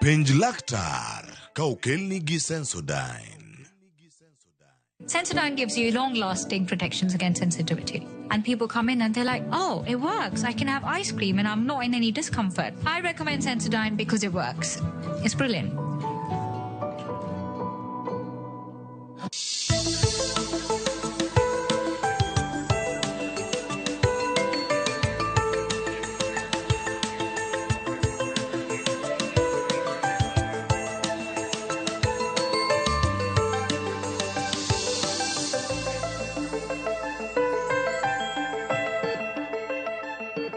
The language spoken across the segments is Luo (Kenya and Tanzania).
Penj laktar ka okelni gi Sensodyne. Sensodyne gives you long lasting protections against sensitivity. And people come in and they're like, oh, it works. I can have ice cream and I'm not in any discomfort. I recommend Sensodyne because it works. It's brilliant.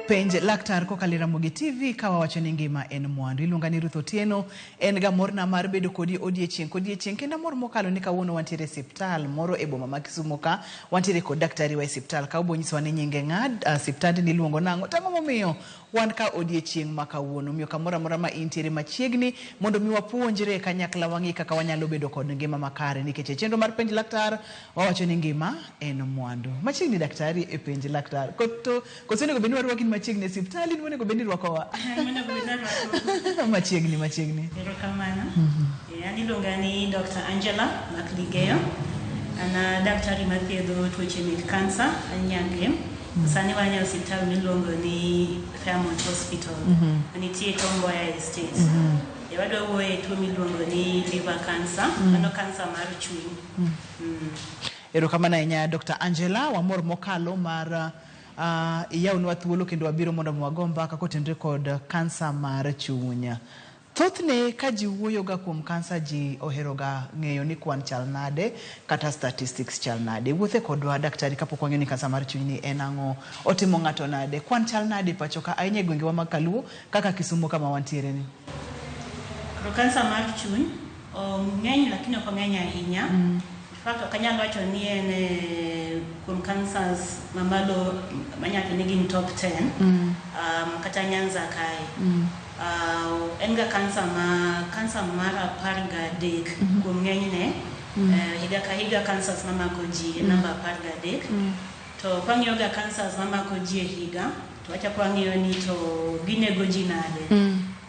Penj laktar kokalo e Ramogi TV ka wawacho ni ngima en mwandu. Iluonga ni Ruth Otieno, en ga morna mar bedo kodi odiechieng' kodiechieng' kendo amor mokalo ni kawuono wantiere e siptal moro e boma ma Kisumu ka. Wantiere kod daktari wa e siptal ka obo nyisowa ni nyinge ng'a, uh, siptandni iluongo nang'o, tang'o momiyo wan ka odiechieng' ma kawuono. Omiyo kamoro amora ma intiere machiegni mondo mi wapuonjre e kanyakla wang'i kaka wanyalo bedo kod ngima makare nikech e chenro mar penj laktar wawacho ni ngima en mwandu. Machiegni daktari e penj laktar. Koto koso onego bed ni warwaki ni machiegni e siptal in monego bed ni irwakowa. Monego bed ni arwako. Machiegni machiegni. Erokamano. Eh, An iluonga ni Dr. Angela Makligeyo. An a daktari mathiedho tuoche mek kansa, an Nyagem. Sani wan e osiptal miluongo ni Fairmont Hospital. Manitie Tom Mboya Estate. E wadwa wuoyo e tuo miluongo ni liver cancer. Mano kansa mar chuny. Erokamano ahinya Dr. Angela, wamor mokalo mar uh, iyawnwa thuolo kendo wabiro mondo mi wago mbaka kotenore kod kansa mar chuny. Thothne ka ji wuoyoga kuom kansa ji oheroga ng'eyo ni kwan chal nade kata statistics chal nade. Wuothe kodwa daktari kapok wang'eyo ni kansa mar chuny ni en ang'o, otimo ng'ato nade, kwan chal nade pacho ka ahinya e gwengewa mag kaluo kaka Kisumu kama wantiere ni. Koro kansa mar chuny ong'eny lakini ok ong'eny ahinya. In fact ok anyal wacho ni en e kuom cancers mamalo manyalo ni gin top 10 kata Nyanza kae. En ga kansa ma kansa mar 13 kuom ng'enyne. Higa ka higa cancers mamako ji en namba 13. To kwang'iyo ga cancers mamako ji e higa to wachako wang'iyo ni to ginego ji nade.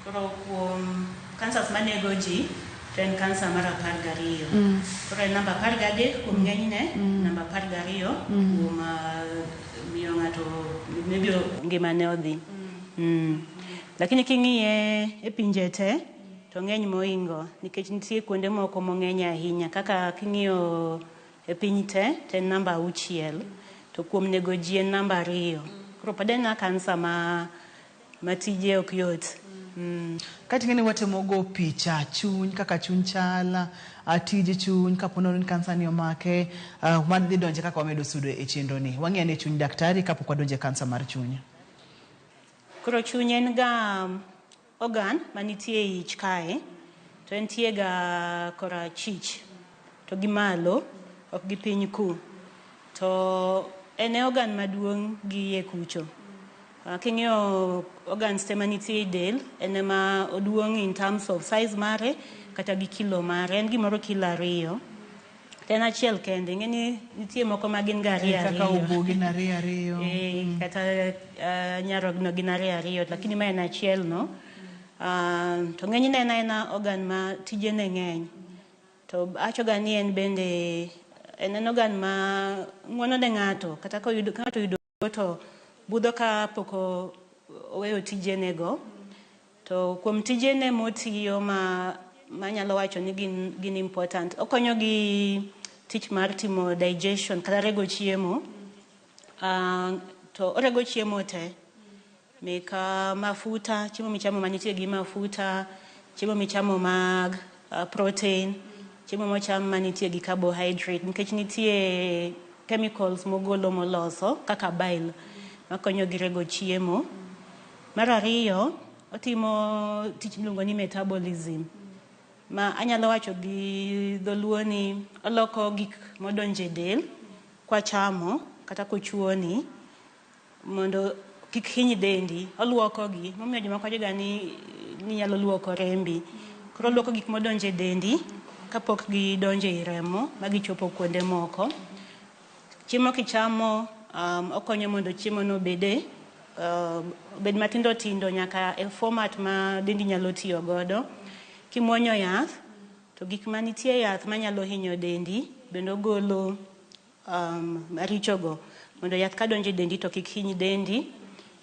Koro kuom cancers manego ji to en kansa mar 12. Koro en namba 13 kuom ng'enyne, namba 12 kuom miyo ng'ato maybe ngimane odhi. Lakini king'iye e pinje te to ng'eny moingo nikech nitie kuonde moko mong'eny ahinya kaka king'iyo e piny te to en namba 6 to kuom nego ji en namba 2. Koro pod en kansa ma tije ok yot. Kaeto ing'e ni watemo go picha chuny kaka chuny chal, tij chuny kapo nono ni kansa ni omake, wadhi donje kaka wamedo sudo e chenro ni. Wang'i ane chuny daktari kapok wadonje kansa mar chuny. Koro chuny en ga organ manitie e ich kae to entie ga korachich to gi malo ok gi piny ku. To en e organ maduong' gi iye kucho. King'iyo organs te manitie e del, en ema oduong' in terms of size mare kata gi kilo mare. En gimoro kilo 2. To en achiel kende. Ing'e ni nitie moko ma gin ga 2 Kaka 2. obo gin 2 2. Kata nyarogno gin 2 2, lakini ma en achiel no. To ng'enyne en aena organ ma tijene ng'eny. To awacho ga ni en bende en organ ma ng'uono ne ng'ato kata ka ng'ato oyudo to budho ka pok oweyo tijene go. To kuom tijene motiyo ma manyalo wacho ni gin important, okonyo gi tich mar timo digestion kata rego chiemo. To orego chiemo te. Mek mafuta, chiemo michamo manitie gi mafuta, chiemo michamo mag protein, chiemo mocham manitie gi carbohydrate nikech nitie chemicals mogolo moloso kaka bile makonyo gi rego chiemo. Mar ariyo, otimo tich miluongo ni metabolism ma anyalo wacho gi dholuo ni oloko gik modonjo e del kwachamo kata kochuoni mondo kik hiny dendi. Oluoko gi, momiyo jomoko wacho ga ni nyalo luoko rembi. Koro oluoko gik modonjo e dendi kapok gidonjo e remo ma gichopo kuonde moko. Chiemo kichamo, okonyo mondo chiemo no obed matindo tindo nyaka e format ma dendi nyalo tiyo godo. Kimuonyo yath, to gik manitie e yath manyalo hinyo dendi bende ogolo marichogo mondo yath kadonjo e dendi to kik hiny dendi.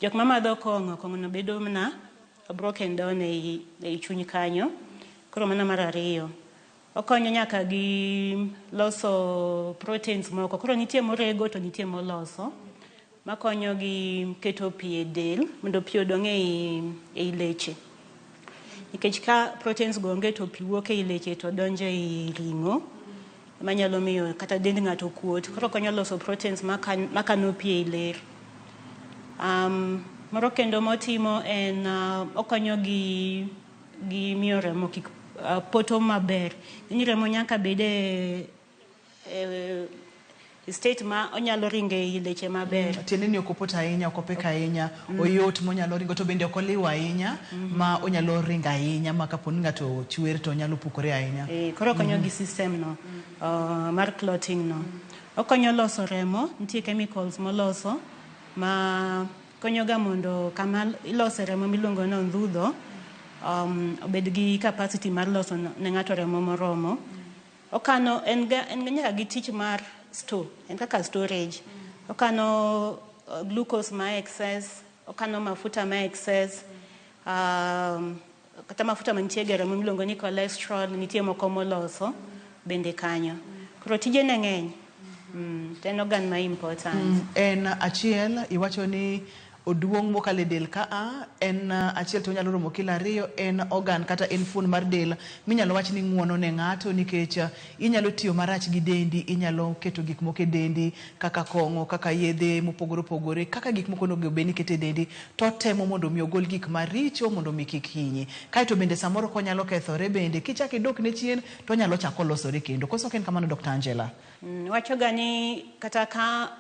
Jok mamadho kong'o, kong'o no bedo mana broken down ei chuny kanyo. Koro mano mar ariyo. Okonyo nyaka gi loso proteins moko. Koro nitie morego to nitie moloso makonyo gi keto pi e del mondo pi odong' ei leche. Nikech ka proteins go onge to pi wuok ei leche to donjo ei ring'o manyalo miyo kata dend ng'ato kuot. Koro konyo loso proteins makano pi ei ler. Moro kendo motimo en okonyo gi miyo remo kik poto maber. Ni remo nyaka bed e state ma onyalo ringo ei leche maber. Tiende ni ok opoto ahinya, ok opek ahinya, oyot monyalo ringo to bende ok oliw ahinya ma onyalo ringo ahinya ma kapo ni ng'ato chwer to onyalo pukore ahinya. Koro okonyo gi system no mar clotting no. Okonyo loso remo, nitie chemicals moloso ma konyo ga mondo kama ilose remo miluongo ni ondhudho obed gi capacity mar loso ne ng'ato remo moromo. Okano en ga nyaka gi tich mar store, en kaka storage. Okano glucose ma excess, okano mafuta ma excess, kata mafuta mantie e remo miluongo ni cholesterol, nitie moko moloso bende kanyo. Koro tije ne ng'eny. To en organ ma important. En achiel, iwacho ni oduong' mokalo e del ka a, en achiel to onyalo romo kilo 2, en organ kata en fuon mar del minyalo wach ni ng'uono ne ng'ato nikech inyalo tiyo marach gi dendi, inyalo keto gik moko e dendi kaka kong'o, kaka yedhe mopogore opogore, kaka gik moko onego bed ni iketo e dendi, to temo mondo mi ogol gik maricho mondo mi kik hinyi. Kaeto bende samoro konyalo kethore bende, kichako idok ne chien to onyalo chako losore kendo. Koso ok en kamano, Dr. Angela? Wachoga ni kata ka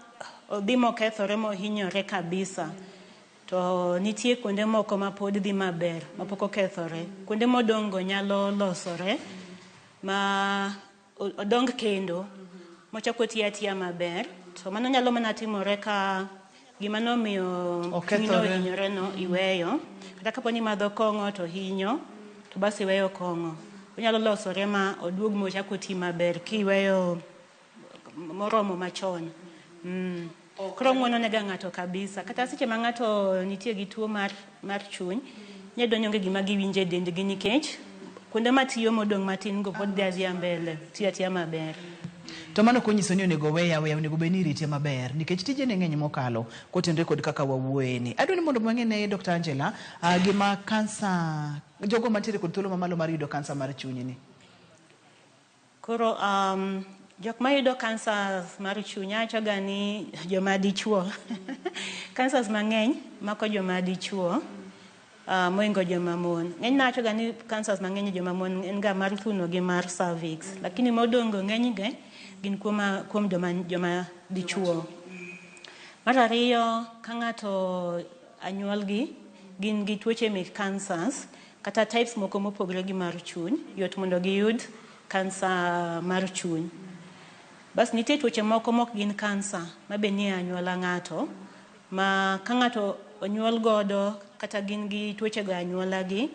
odhi mokethore mohinyore kabisa, to nitie kuonde moko ma pod dhi maber, mapok okethore. Kuonde modong' go nyalo losore ma odong kendo, mochako tiyo atiya maber. To mano nyalo mana timore ka gima nomiyo chunyno ohinyore no iweyo. Kata kapo ni imadho kong'o to hinyo, to bas iweyo kong'o. Onyalo losore ma oduog mochak oti maber kiweyo moromo machon. Koro ng'uono nega ng'ato kabisa. Kata seche ma ng'ato nitie gi tuo mar chuny, nyalo ni onge gima giwinjo e dendgi nikech kuonde matiyo modong' matin go pod dhi adhiya mbele, tiyo atiya maber. To mano ok onyiso ni onego weye aweya, onego bed ni irite maber nikech tije ne ng'eny mokalo kotenore kod kaka wawuoye ni. Adwa ni mondo wang'e ne Dr. Angela gima kansa, jogo mantiere kod thuolo mamalo mar yudo kansa mar chuny ni. Koro jok mayudo kansa mar chuny awachoga ni joma dichuo. Cancers mang'eny mako joma dichuo mohingo joma mon. Ng'enyne awachoga ni cancers mang'eny joma mon en ga mar thuno gi mar cervix. Lakini modong' go ng'enygi gin kuom joma dichuo. Mar ariyo, ka ng'ato anyuolgi gin gi tuoche mek cancers kata types moko mopogore gi mar chuny, yot mondo giyud kansa mar chuny. Bas nitie tuoche moko mok gin kansa ma be nie anyuola ng'ato, ma ka ng'ato onyuol godo kata gin gi tuoche go e anyuola gi,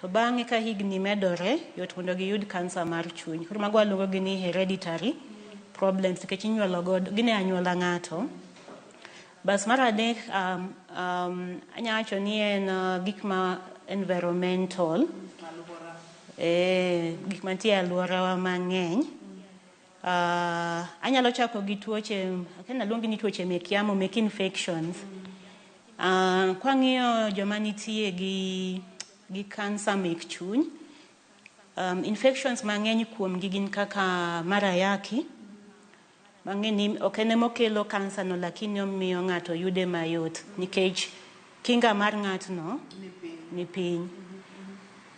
to bang'e ka higni medore, yot mondo giyud kansa mar chuny. Koro mago waluongo gi ni hereditary problems nikech inyuolo godo, gin e anyuola ng'ato. Bas mar adek, anya wacho ni en gik ma environmental. Gik mantie e alworawa mang'eny. Anyalo chako gi tuoche, akia naluong ni tuoche mek yamo, mek infections. Kwang'iyo joma nitie gi kansa mek chuny, infections mang'eny kuomgi gin kaka mar ayaki, mang'e ni ok en emokelo kansa no lakini omiyo ng'ato yude mayot nikech kinga mar ng'atno ni piny.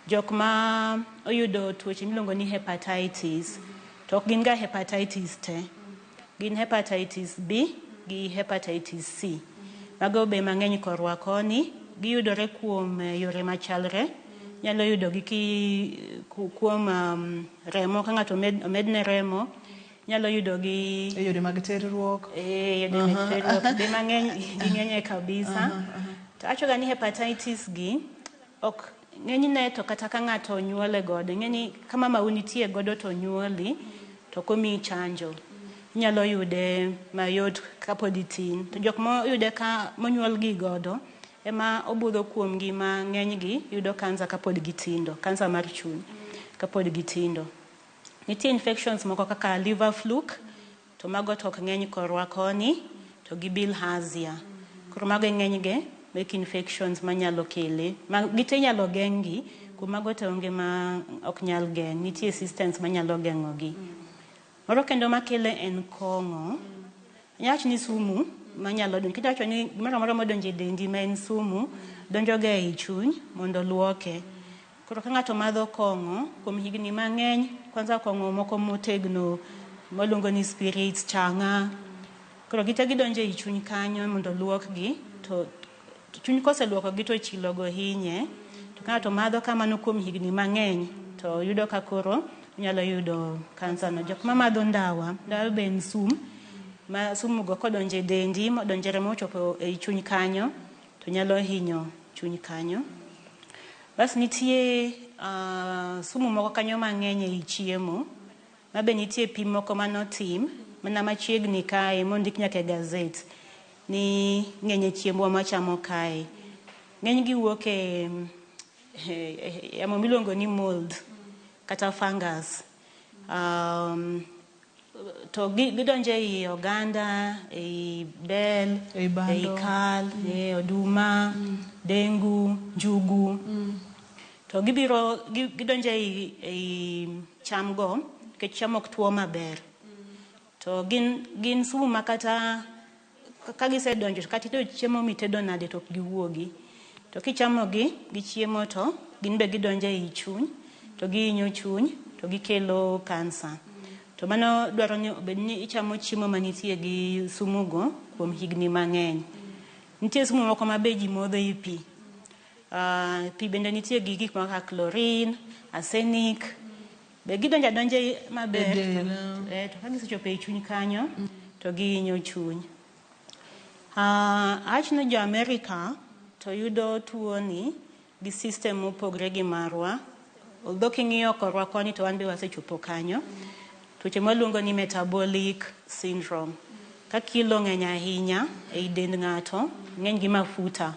Jok ma oyudo tuoche miluongo ni hepatitis, to ok gin ga hepatitis te. Gin hepatitis B gi hepatitis C. Mago be mang'eny korwa koni, giyudore kuom yore machalre. Nyalo yudogi kuom remo, ka ng'ato omedne remo, nyalo yudogi e yore mag terruok. Yore mag terruok be mang'eny, ging'eny kabisa. To awachoga ni hepatitis gi ok Ng'enyne to kata ka ng'ato onyuole godo, ing'eni ka mamau nitie godo to onyuoli, to ok omiyi chanjo. Inyalo yude mayot kapod itin. To jok moyude ka monyuol gi godo, ema obudho kuom gi ma ng'enygi yudo kansa kapod gitindo, kansa mar chuny kapod gitindo. Nitie infections moko kaka liver fluke, to mago to ok ng'eny korwa koni, to gi bilharzia. Koro mago e ng'enyge mek infections manyalo kele. Ma, gite inyalo geng'gi, kuom mago to onge ma ok nyal geng'. Nitie systems manyalo geng'ogi. Moro kendo makele en kong'o. Anyalo ni sumu manyalo donjo. Nikech awacho ni gimoro amora modonjo e dendi ma en sumu, donjo ga ei chuny mondo luoke. Koro ka ng'ato madho kong'o kuom higni mang'eny, kwanza kong'o moko motegno maluongo ni spirits, chang'a. Koro gite gidonjo ei chuny kanyo mondo luokgi, to chuny koseluokogi to chilo go hinye. To ka ng'ato madho kamano kuom higni mang'eny, to yudo ka koro onyalo yudo kansa no. Jok mamadho ndawa, ndawa be en sum, ma sumu go kodonjo e dendi, modonjo e remo mochopo ei chuny kanyo, to nyalo hinyo chuny kanyo. Bas nitie sumu moko kanyo mang'eny ei chiemo, ma be nitie pim moko manotim, mana machiegni kae mondik nyaka e gazet, ni ng'eny e chiembwa mwachamo kae. Ng'eny gi wuok e yamo miluongo ni mold kata fungus. To gidonjo ei oganda, ei bel, Ei bando. ei kal, e oduma, dengu, njugu. To gibiro gidonjo ei cham go nikech cham ok tuo maber. To gin sumu ma kata ka gisedonjo to kata itedo chiemo mitedo nade to ok giwuogi. To kichamogi gi chiemo to gin be gidonjo ei chuny, to gihinyo chuny, to gikelo kansa. To mano dwaro ni obed ni ichamo chiemo manitie gi sumu go kuom higni mang'eny. Nitie sumu moko ma be ji modho e pi. Pi bende nitie gi gik moko kaka chlorine, arsenic. Be gidonjo adonja maber, E del, to ka gisechopo ei chuny kanyo, to gihinyo chuny. Awach ni jo Amerika to yudo tuo ni gi system mopogre gi marwa. Although king'iyo korwa koni to wan be wasechopo kanyo. Tuoche mwaluongo ni metabolic syndrome. Ka kilo ng'eny ahinya ei dend ng'ato, ng'eny gi mafuta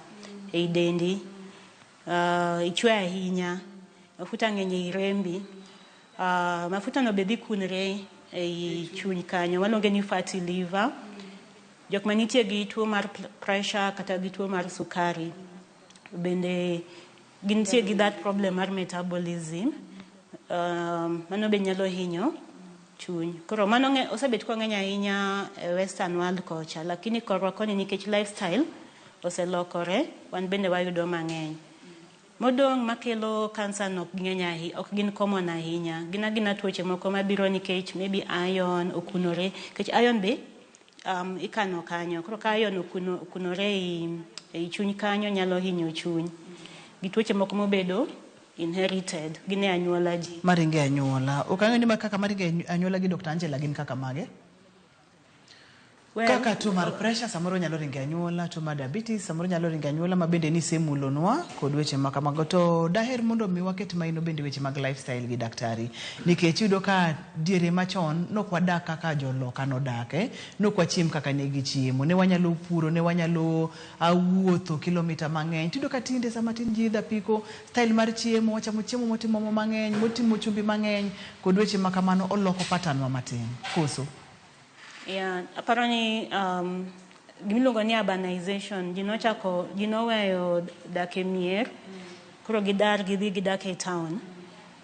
ei dendi, ichwe ahinya, mafuta ng'eny ei rembi, mafuta no be dhi kunre ei chuny kanyo, waluonge ni fatty liver. Jok manitie gi tuo mar pressure kata gi tuo mar sukari bende gintie gi that problem mar metabolism. Mano be nyalo hinyo chuny. Koro mano osebet kong'eny ahinya e western world kocha, lakini korwa koni nikech lifestyle oselokore, wan bende wayudo mang'eny. Modong' makelo kansa no ok ng'eny ahinya, ok gin common ahinya. Gin agina tuoche moko mabiro nikech maybe iron okunore, nikech iron be ikano kanyo. Koro ka iron okunore ei chuny kanyo nyalo hinyo chuny. Gi tuoche moko mobedo inherited, gin e anyuola ji. Maringo e anyuola. Ok ang'eyo ni ma kaka maringo e anyuola gi Dr. Angela gin kaka mage? Well, Kaka tuo mar pressure samoro nyalo ringo e anyuola, tuo mar diabetes samoro nyalo ringo e anyuola ma bende nisemulonwa kod weche ma kamago. To daher mondo mi waket maino bende weche mag lifestyle gi daktari. Nikech iyudo ka diere machon nok wadak kaka joloka nodak, Nok wachiem kaka ne gichiemo. Ne wanyalo puro, ne wanyalo wuotho kilomita mang'eny. Tiyudo ka tinde sama tin ji idho apiko, style mar chiemo, wachamo chiemo motimo mo mang'eny, motimo chumbi mang'eny, kod weche ma kamano oloko pattern wa matin. Koso? Yeah, aparo ni gimiluongo ni urbanization, ji nochako, ji noweyo dak e mier, koro gidar gidhi gidak e town.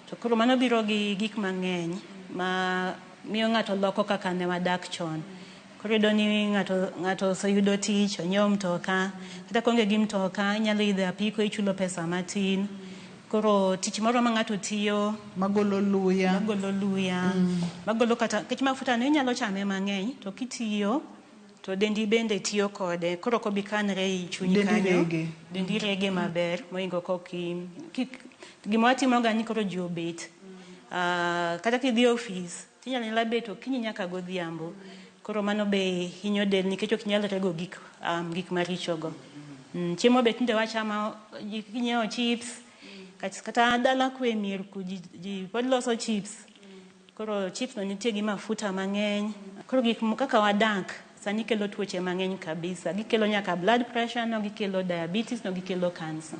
To koro mano biro gi gik mang'eny ma miyo ng'ato loko kaka ne wadak chon. Koro iyudo ni ng'ato oseyudo tich, onyiewo mtoka, kata koonge gi mtoka, inyalo idho apiko ichulo pesa matin. Koro tich moro ma ng'ato tiyo Magolo luya. Magolo luya. Magolo kata, nikech mafuta no inyalo chame mang'eny, to kitiyo, to dendi bende tiyo kode. Koro ok obi kanre ei chuny Dendi kanyo. rege. Dendi rege maber, mohingo kok gima watimo ga ni koro ji obet. Kata kidhi e ofis, tinyalo nyala bet okinyi nyaka godhiambo. Koro mano be hinyo del nikech ok inyal rego gik maricho go. Chiemo be tinde wachamo, kinyiewo chips, Kata dala kwe mier ku ji pod loso chips. Koro chips no nitie gi mafuta mang'eny. Koro gik kaka wadak sani kelo tuoche mang'eny kabisa. Gikelo nyaka blood pressure no, gikelo diabetes no, gikelo cancer.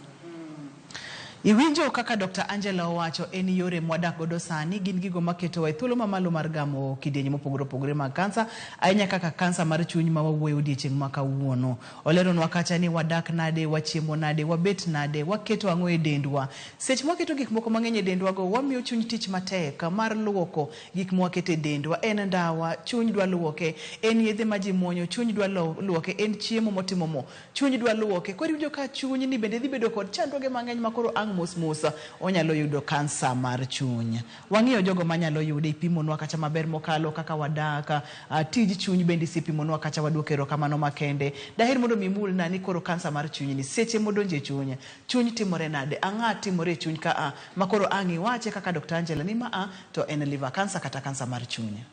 Iwinjo kaka Dr. Angela owacho en yore mwadak godo sani gin gigo maketowa e thuolo mamalo mar gamo kidienje mopogore opogore mag kansa, ahinya kaka kansa mar chuny ma wawuoyo odiechieng' ma kawuono. Oleronwa kacha ni wadak nade, wachiemo nade, wabet nade, waketo ang'o e dendwa. Seche mwaketo gik moko mang'eny e dendwa go, wamiyo chuny tich matek mar luoko gik mwaketo e dendwa. En ndawa, chuny dwa luoke, en yedhe ma ji muonyo, chuny dwa luoke, en chiemo motimo mo, chuny dwa luoke. Koro iwinjo ka chuny ni bende dhi bedo kod chandruoge mang'eny ma koro ang' mos mos onyalo yudo kansa mar chuny. Wang'iyo jogo manyalo yude, ipimonwa kacha maber mokalo kaka wadak, tij chuny bende isepimonwa kacha, waduoko erokamano makende. Daher mondo mi imulna ni koro kansa mar chuny ni seche modonjo e chuny, chuny timore nade? Ang'a timore e chuny ka a ma koro ang' iwache kaka Dr. Angela ni ma a to en liver cancer kata kansa mar chuny.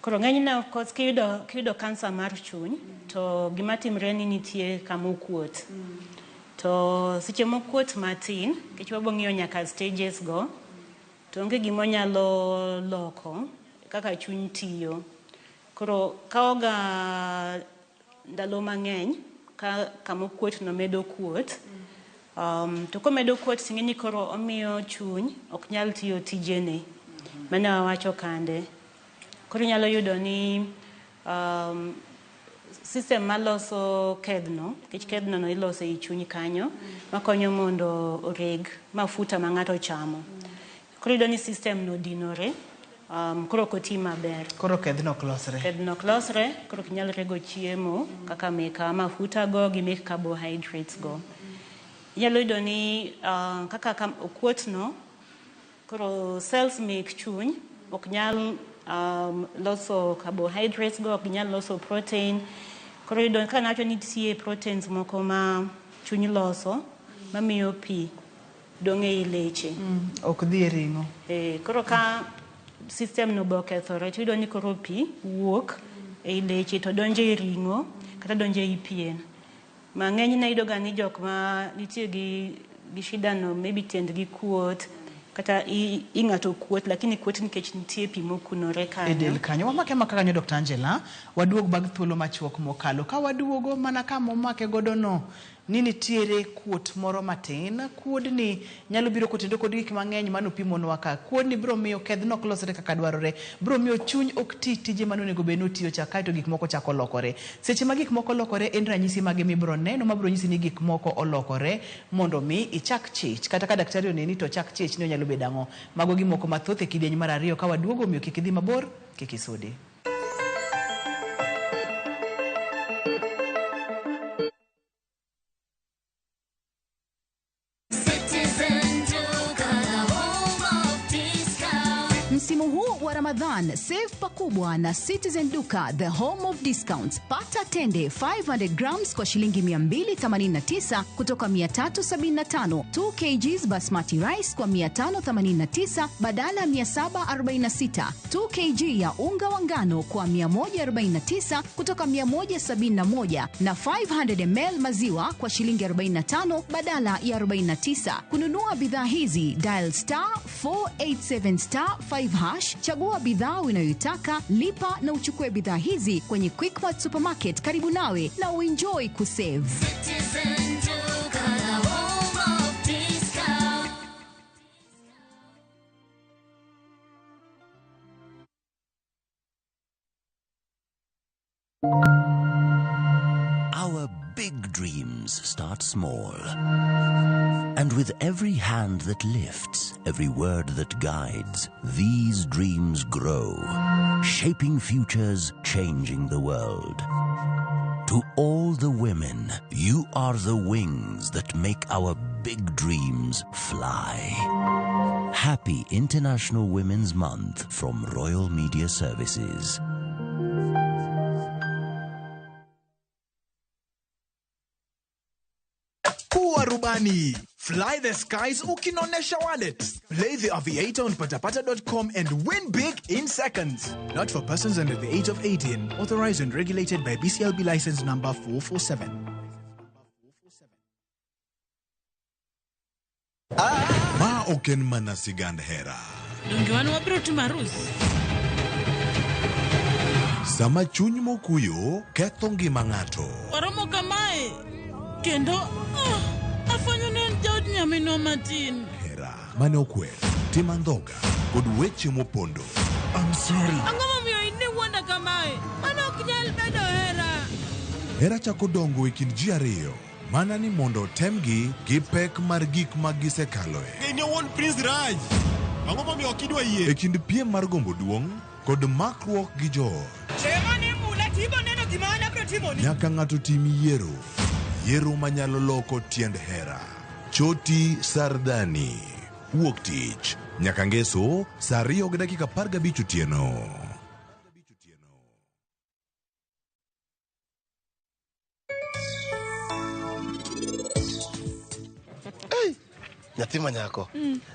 Koro ng'enyne of course kiyudo kansa mar chuny to gima timre ni nitie kama okuot. To seche mokuot matin, nikech wabo ng'iyo nyaka stages go, to onge gima onyalo loko kaka chuny tiyo. Koro kawoga ndalo mang'eny ka kama okuot no medo kuot. To komedo kuot ting'e ni koro omiyo chuny ok nyal tiyo tijene. Mane wawacho kande. Koro inyalo yudo ni system maloso kedhno, nikech kedhno no iloso ei chuny kanyo, makonyo mondo oreg mafuta ma ng'ato chamo. Koro iyudo ni system no dinore, koro ok oti maber. Koro kedhno ok losre. Kedhno ok losre, koro ok nyal rego chiemo kaka mek mafuta go gi mek carbohydrates go. Inyalo yudo ni kaka okuot no, koro cells mek chuny ok nyal loso carbohydrates go, ok nyal loso protein. Koro iyudo ka nawacho ni nitie proteins moko ma chuny loso mamiyo pi dong' ei leche. Ok dhi e ring'o. Koro ka system no be okethore, tiyudo ni koro pi wuok ei leche to donjo e ring'o kata donjo ei pien. Mang'eny iyudo ga ni jok ma nitie gi shida no maybe tiendgi kuot kata i ng'ato kuot, lakini kuot nikech nitie pi mokunore kanyo. E del kanyo. Wamake maka kanyo Dr. Angela, waduog bang' thuolo machuok mokalo. Ka waduogo mana kama omake godo no, ni nitiere kuot moro matin. Kuodni nyalo biro kotendo kod gik mang'eny manopimonwa ka. Kuodni biro miyo kedhno ok losre kaka dwarore. Biro miyo chuny ok ti tije mane onego bed ni otiyo cha, kaeto gik moko chako lokore. Seche ma gik moko lokore en ranyisi mage mibiro neno mabiro nyisi ni gik moko olokore mondo mi ichak chich. Kata ka daktari oneni to chak chich ni onyalo bedo ang'o. Mago gimoko mathoth e kidieny mar ariyo ka waduogo, omiyo kik idhi mabor, kik isudi. Msimu huu wa Ramadhan, save pakubwa na Citizen Duka, the home of discounts. Pata tende 500 grams kwa shilingi 289 kutoka 375, 2 kgs basmati rice kwa 589 badala 746, 2 kg ya unga wa ngano kwa 149 kutoka 171 na 500 ml maziwa kwa shilingi 45 badala ya 49. Kununua bidhaa hizi, dial star 487 star 5 hash, chagua bidhaa unayoitaka, lipa na uchukue bidhaa hizi kwenye Quickmart Supermarket karibu nawe na uenjoy kusave. Citizen Duka, the home of discount. Our big dreams start small. And with every hand that lifts, every word that guides, these dreams grow, shaping futures, changing the world. To all the women, you are the wings that make our big dreams fly. Happy International Women's Month from Royal Media Services. Kuwa rubani. Fly the skies ukinonesha wallet. Play the Aviator on patapata.com and win big in seconds. Not for persons under the age of 18. Authorized and regulated by BCLB license number 447. ok en mana sigand hera. Donge wan wabiro timo arus? Sama chuny mokuyo ketho ngima ng'ato. Waromo kamae kendo ah, afwenyo ni en jaod nyaminwa matin. Hera mane okwer, tim andhoga kod weche mopondo. I'm sorry. Ang'o momiyo in iwuonda kamae? Mano ok nyal bedo hera. Hera chako dongo e kind ji ariyo mana ni mondo otemgi gi pek mar gik ma gisekaloe. Ng'eni owuon Prince Raj. Ang'o momiyo ok idwa yie? E kind piem mar gombo duong' kod makruok gi joot. Chieng'o mula tibo neno gima an abiro timoni. Nyaka ng'ato tim yiero. Yiero manyalo loko tiend hera. Choti Sardani. Wuok tich. Nyaka ngeso saa 2:15 otieno. Nyathi ma nyako.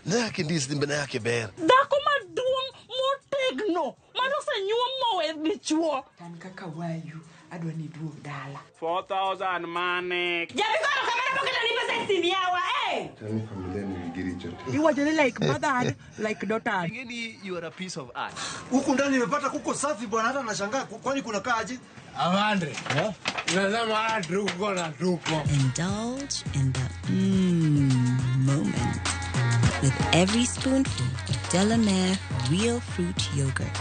Ne yake ndis be ne yake ber. Dhako maduong' motegno mane osenyuom mowe dichuo. An kaka wayu adwa ni iduog dala. 4000 mane. Jabigoro kamano pok ni pesa e sim yawa, eh! Tani familia ni giricho te. Iwacho ni like mothered, like daughtered. Ngeni you are a piece of art. Huku ndani nimepata kuko safi bwana, hata nashangaa kwani kuna kaa aje? Avandre. Nasema hatuko na tuko. Indulge in the moment with every spoonful of Delamere Real Fruit Yogurt.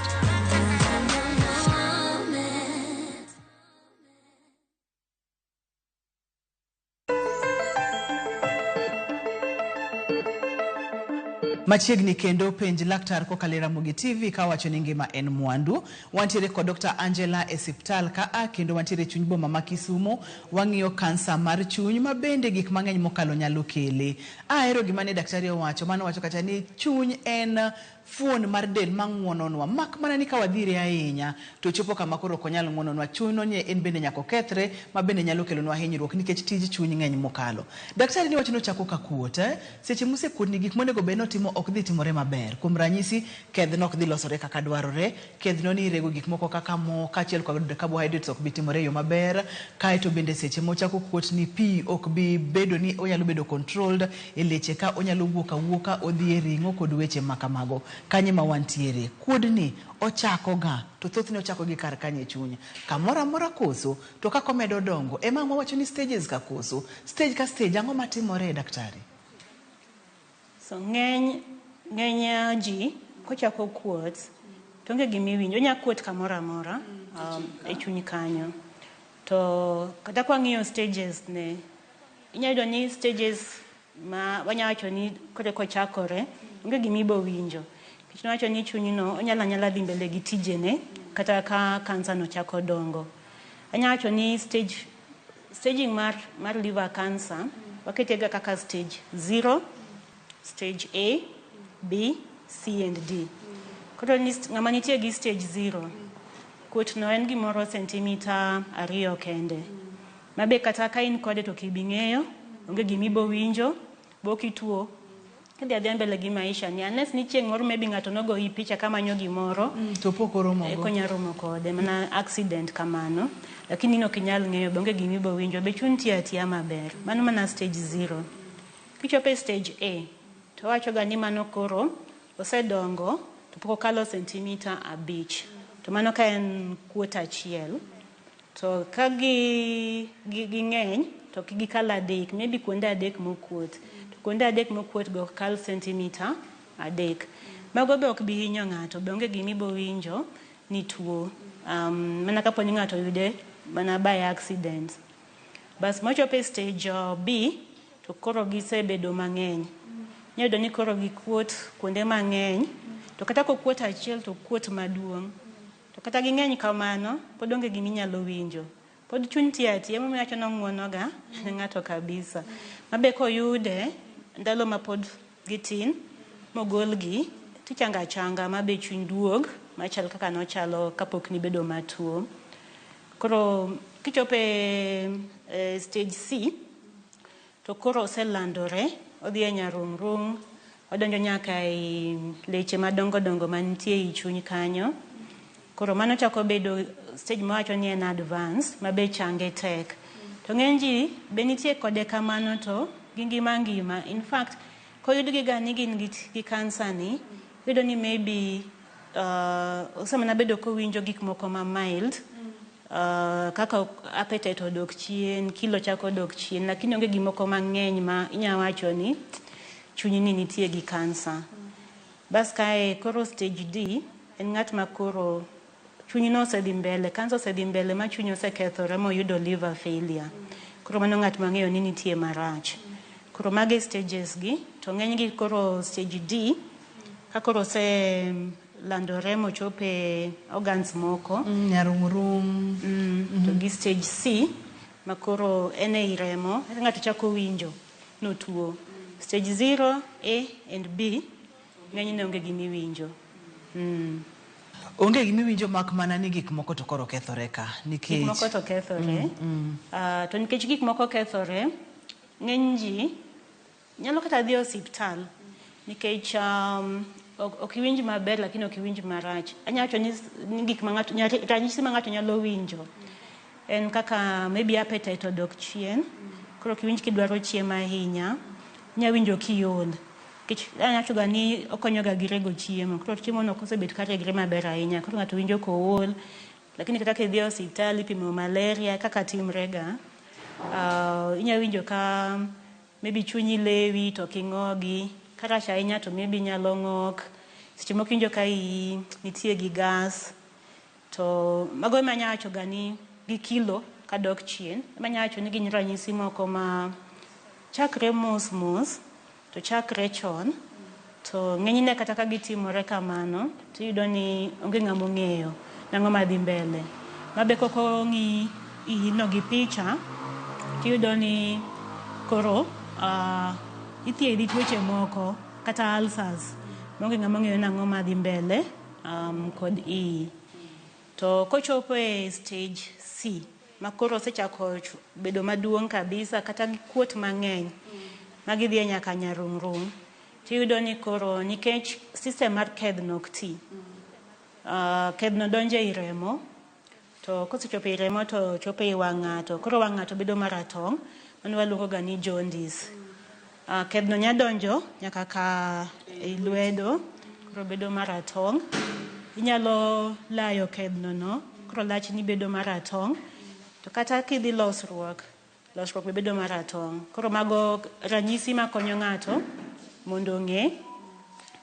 Machiegni kendo penj laktar kokalo e Ramogi TV kawacho ni ngima en mwandu. Wantiere kod Dr. Angela e siptal kaa kendo wantiere e chuny boma ma Kisumu. Wang'iyo kansa mar chuny ma bende gik mang'eny mokalo nyalo kele. Ahero gima ne daktari owacho, mano wacho kacha ni chuny en fuon mar del mang'uononwa mak mana ni ka wadhire ahinya to chopo kama koro ok onyal ng'uononwa. Chuny ni en bende nyaka okethre ma bende nyalo kelonwa hinyruok nikech tij chuny ng'eny mokalo. Daktari ni wacho ni ochako ka kuot, eh? Seche mosekuotni gik monego bed ni otimo ok dhi timore maber. Kuom ranyisi, kedhno ok dhi losore kaka dwarore, kedhno ni irego gik moko kaka mo kaachiel kod carbohydrates ok bi timore e yo maber. Kaeto bende seche mochako kuot ni pi ok bi bedo ni onyalo bedo controlled e leche ka onyalo wuok awuoka odhi e ring'o kod weche ma kamago. Kanye ma wantiere, kuodni ochako ga to thothne ochako gi kar kanye e chuny. Kamoro amora koso, to kaka omedo dongo, ema ang' wawacho ni stages ka koso, stage ka stage ang'o matimore daktari? So ng'eny ng'eny ji kochako kuot to onge gima iwinjo. Onya kuot kamoro amora e chuny kanyo. To kata kwang'iyo stages ne, inya yudo ni stages ma wanya wacho ni koro kochakore onge gima ibo winjo. Nikech niwacho ni chunyno onyalo anyala dhi mbele gi tijene kata ka kansa no chako dongo. Anya wacho ni staging mar liver cancer wakete ga kaka stage 0, stage A, B, C and D. Koro ni ng'ama nitie gi stage 0, kuot no en gimoro sentimita 2 kende. Mabe kata ka in kode to ok ibi ng'eyo, onge gima ibo winjo, bok ituo. Idhi adhiya mbele gi maisha ni unless ni chieng' moro maybe ng'ato nogoyi picha kamanyo gimoro To pok oromo go. eka onya romo kode mana accident kamano. Lakini in ok inyal ng'eyo be onge gima ibo winjo be chuny tiyo atiya maber. Mano mana stage 0. Kichopo e stage A, to wawacho ga ni mano koro osedongo to pok okalo sentimita 5. To mano ka en kuot achiel. To ka gi ging'eny to ok gikal 3, maybe kuonde 3 mokuot. To kuonde 3 mokuot go ok kal sentimita 3. Mago be ok bi hinyo ng'ato, be onge gima ibo winjo ni tuo. Mana kapo ni ng'ato oyude mana by accident. Bas mochopo e stage B, to koro gisebedo mang'eny. Inya yudo ni koro gikuot kuonde mang'eny, to kata kokuot achiel to okuot maduong'. To kata ging'eny kamano, pod onge gima inyalo winjo. Pod chuny tiyo atiya, emomiyo awacho ni ong'uono ga ne ng'ato kabisa. Mabe koyude ndalo ma pod gitin, mogolgi, tichango achanga mabe chuny duog machal kaka nochalo kapok nibedo matuo. Koro kichopo e stage C, to koro oselandore, odhi e nyarung'rung', odonjo nyaka e leche madongo dongo mantie ei chuny kanyo. Koro mano chako bedo stage mawacho ni en advance, mabe change tek. To ng'eny ji be nitie kode kamano to gingima ngima. In fact, Koyudgi ga ni gin gi kansa ni, iyudo ni maybe osemana bedo kowinjo gik moko ma mild, kaka appetite odok chien, kilo chako dok chien, lakini onge gimoko mang'eny ma inya wacho ni chuny ni nitie gi kansa. Bas kae koro stage D en ng'at ma koro chuny no osedhi mbele, kansa osedhi mbele ma chuny osekethore moyudo liver failure. Koro mano ng'at mang'eyo ni nitie marach. Koro mage stages gi, to ng'eny gi koro stage D, ka koro oselandore mochope organs moko. Nyarung'rung. To gi stage C, ma koro en ei remo, eka ng'ato chako winjo notuo. Stage 0, A and B, ng'enyne onge gimiwinjo. Onge gimiwinjo mak mana ni gik moko to koro kethore ka. Nikech Gik moko to kethore. To nikech gik moko kethore, ng'eny ji nyalo kata dhi osiptal nikech ok iwinj maber lakini ok iwinj marach. Anyalo wacho ni gik ma ng'ato, ranyisi ma ng'ato nyalo winjo en kaka maybe appetite odok chien, koro ok iwinj kidwaro chiemo ahinya, inya winjo kiol. Nikech anyalo wacho ga ni okonyo ga gi rego chiemo, koro chiemo no kosebet ka regre maber ahinya, koro ng'ato winjo kool. Lakini kata kidhi e osiptal ipimo malaria kaka timre ga, inya winjo ka maybe chunyi lewi to ok ing'ogi, karach ahinya to maybe inyalo ng'ok, seche moko iwinjo ka iyi nitie gi gas. To mago ema anyalo wacho ga ni gi kilo kadok chien, ema anyalo wacho ni gin ranyisi moko ma chakre mos mos to chakre chon, to ng'enyne kata ka gitimore kamano, tiyudo ni onge ng'ama ong'eyo nang'o madhi mbele. Mabe kok ong'i iyi no gi picha, tiyudo ni koro ithiedhi tuoche moko kata ulcers maonge ng'ama ong'eyo nang'o madhi mbele kod iyi. To kochopo e stage C, ma koro osechako bedo maduong' kabisa kata gi kuot mang'eny, magidhi nyaka nyarung'rung', tiyudo ni koro nikech system mar kedhno ok ti, kedhno donjo ei remo, to kosechopo ei remo to chopo ei wang' ng'ato, koro wang' ng'ato bedo maratong', mano waluongo ga ni jaundice. Kedhno nya donjo nyaka ka ei lwedo, koro bedo maratong'. Inyalo layo kedhno no, koro lachni bedo maratong'. To kata kidhi losruok, losruok be bedo maratong'. Koro mago ranyisi makonyo ng'ato mondo ong'e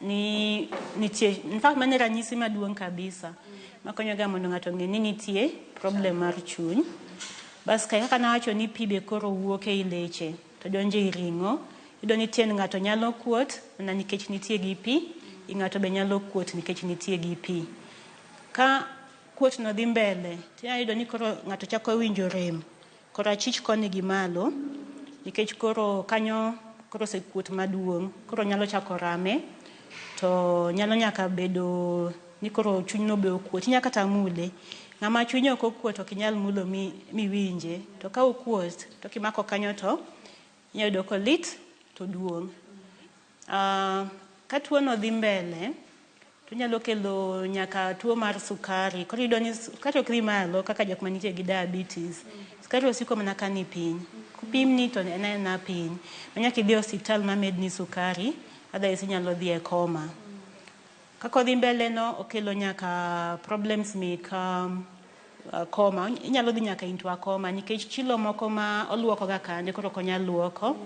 ni nitie, in fact mano e ranyisi maduong' kabisa makonyo ga mondo ng'ato ong'e ni nitie problem mar chuny. Bas kae kaka nawacho ni pi be koro wuok ei leche to donjo ei ring'o, iyudo ni tiend ng'ato nyalo kuot mana nikech nitie gi pi, i ng'ato be nyalo kuot nikech nitie gi pi. Ka kuot no dhi mbele, tinya yudo ni koro ng'ato chako winjo rem korachich koni gi malo, nikech koro kanyo koro osekuot maduong', koro nyalo chako rame, to nyalo nyaka bedo ni koro chunyno be okuot, inya kata mule. Ng'ama chunye ok okuot ok inyal mulo miwinje, to ka okuot to kimako kanyo to inya yudo kolit to duong'. Ka tuo no dhi mbele, to nyalo kelo nyaka tuo mar sukari. Koro iyudo ni sukari ok dhi malo kaka jok manitie gi diabetes. Sukari osiko mana ka ni piny. Kopimni to en aena piny. Ma nyaka idhi e osiptal mamedni sukari, otherwise inyalo dhi e coma. Kaka odhi mbele no, okelo nyaka problems mek coma. Inyalo dhi nyaka into a coma nikech chilo moko ma oluoko ga kande koro ok onyal luoko.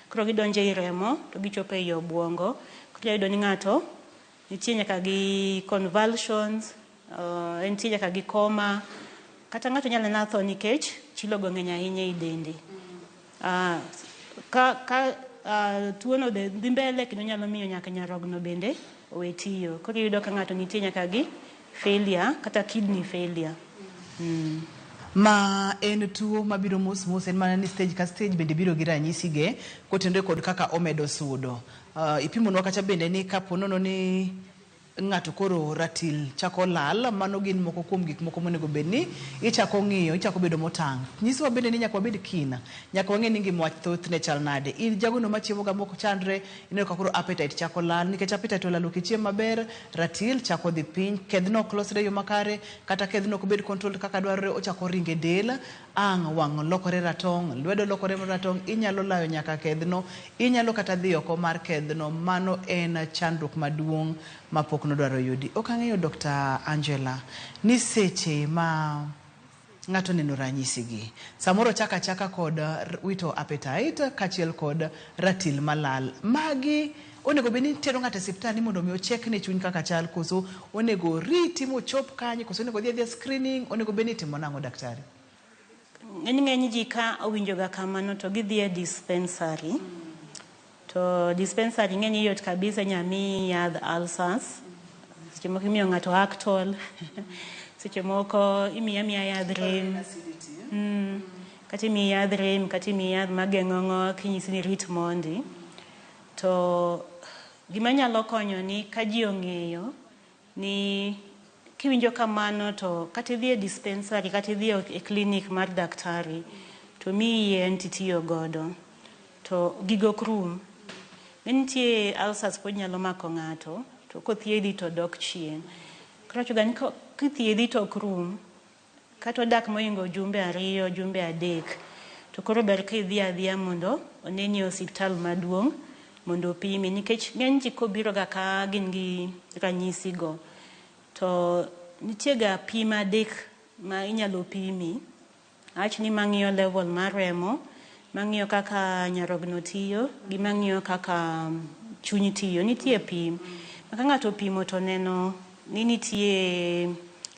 Koro gidonjo ei remo to gichopo ei obuongo. Koro inya yudo ni ng'ato nitie nyaka gi convulsions, entie nyaka gi coma. Kata ng'ato nyalo mana tho nikech chilo go ng'eny ahinya ei dende. Ka tuo no dhi mbele kendo nyalo miyo nyaka nyarogno bende owe tiyo. Koro iyudo ka ng'ato nitie nyaka gi failure kata kidney failure. Ma en tuo mabiro mos mos, en mana ni stage ka stage bende biro gi ranyisi ge kotenore kod kaka omedo sudo. Ipimonwa kacha bende ni kapo nono ni ng'ato koro ratil chako lal, mano gin moko kuom gik moko monego bed ni ichako ng'iyo, ichako bedo motang'. Nyisowa bende ni nyaka wabed keen, nyaka wang'e ni ngima wach thothne chal nade. In jagono machiemo ga mok chandre, ineno ka koro appetite chako lal, nikech appetite olal ok ichiem maber, ratil chako dhi piny, kedhno ok losre e yo makare, kata kedhno ok bed controlled kaka dwarore, ochako ringo e del, ang' wang' lokore ratong', lwedo lokore ratong', inyalo layo nyaka kedhno, inyalo kata dhi oko mar kedhno. Mano en chandruok maduong' mapok nodwaro yudi. Ok ang'eyo Dr. Angela ni seche ma ng'ato neno ranyisi gi, samoro chaka achaka kod wito appetite kaachiel kod ratil malal. Magi onego bed ni tero ng'ato e osiptal ni mondo mi ochek ne chuny kaka chal, koso onego riti mochop kanye, koso onego dhi adhiya screening, onego bed ni itimo nang'o daktari? Ng'eny ng'eny ji ka owinjo ga kamano to gidhi e dispensary. To dispensary ng'eny yot kabisa inya miyi yadh ulcers. Seche moko imiyo ng'ato Actol. Seche moko imiyi amiya yadh rem. Kata imiyi yadh rem, kata imiyi yath mageng'o ng'ok, inyisi ni rit mondi. To gima nyalo konyo ni ka ji ong'eyo ni kiwinjo kamano to kata idhi e dispensary kata idhi e clinic mar daktari to miyi yien titiyo godo. To gigo ok rum. Nitie ulcers pod nyalo mako ng'ato to kothiedhi to dok chien. Koro awacho ga ni kithiedhi to ok rum, kata odak mohingo jumbe 2, jumbe 3, to koro ber ka idhi adhiya mondo oneni e osiptal maduong' mondo opimi. Nikech ng'eny ji kobiro ga ka gin gi ranyisi go, to nitie ga pim 3 ma inyalo pimi. Awach ni mang'iyo level mar remo, mang'iyo kaka nyarogno tiyo, gi mang'iyo kaka chuny tiyo. Nitie pim. Ma ka ng'ato opimo to neno ni nitie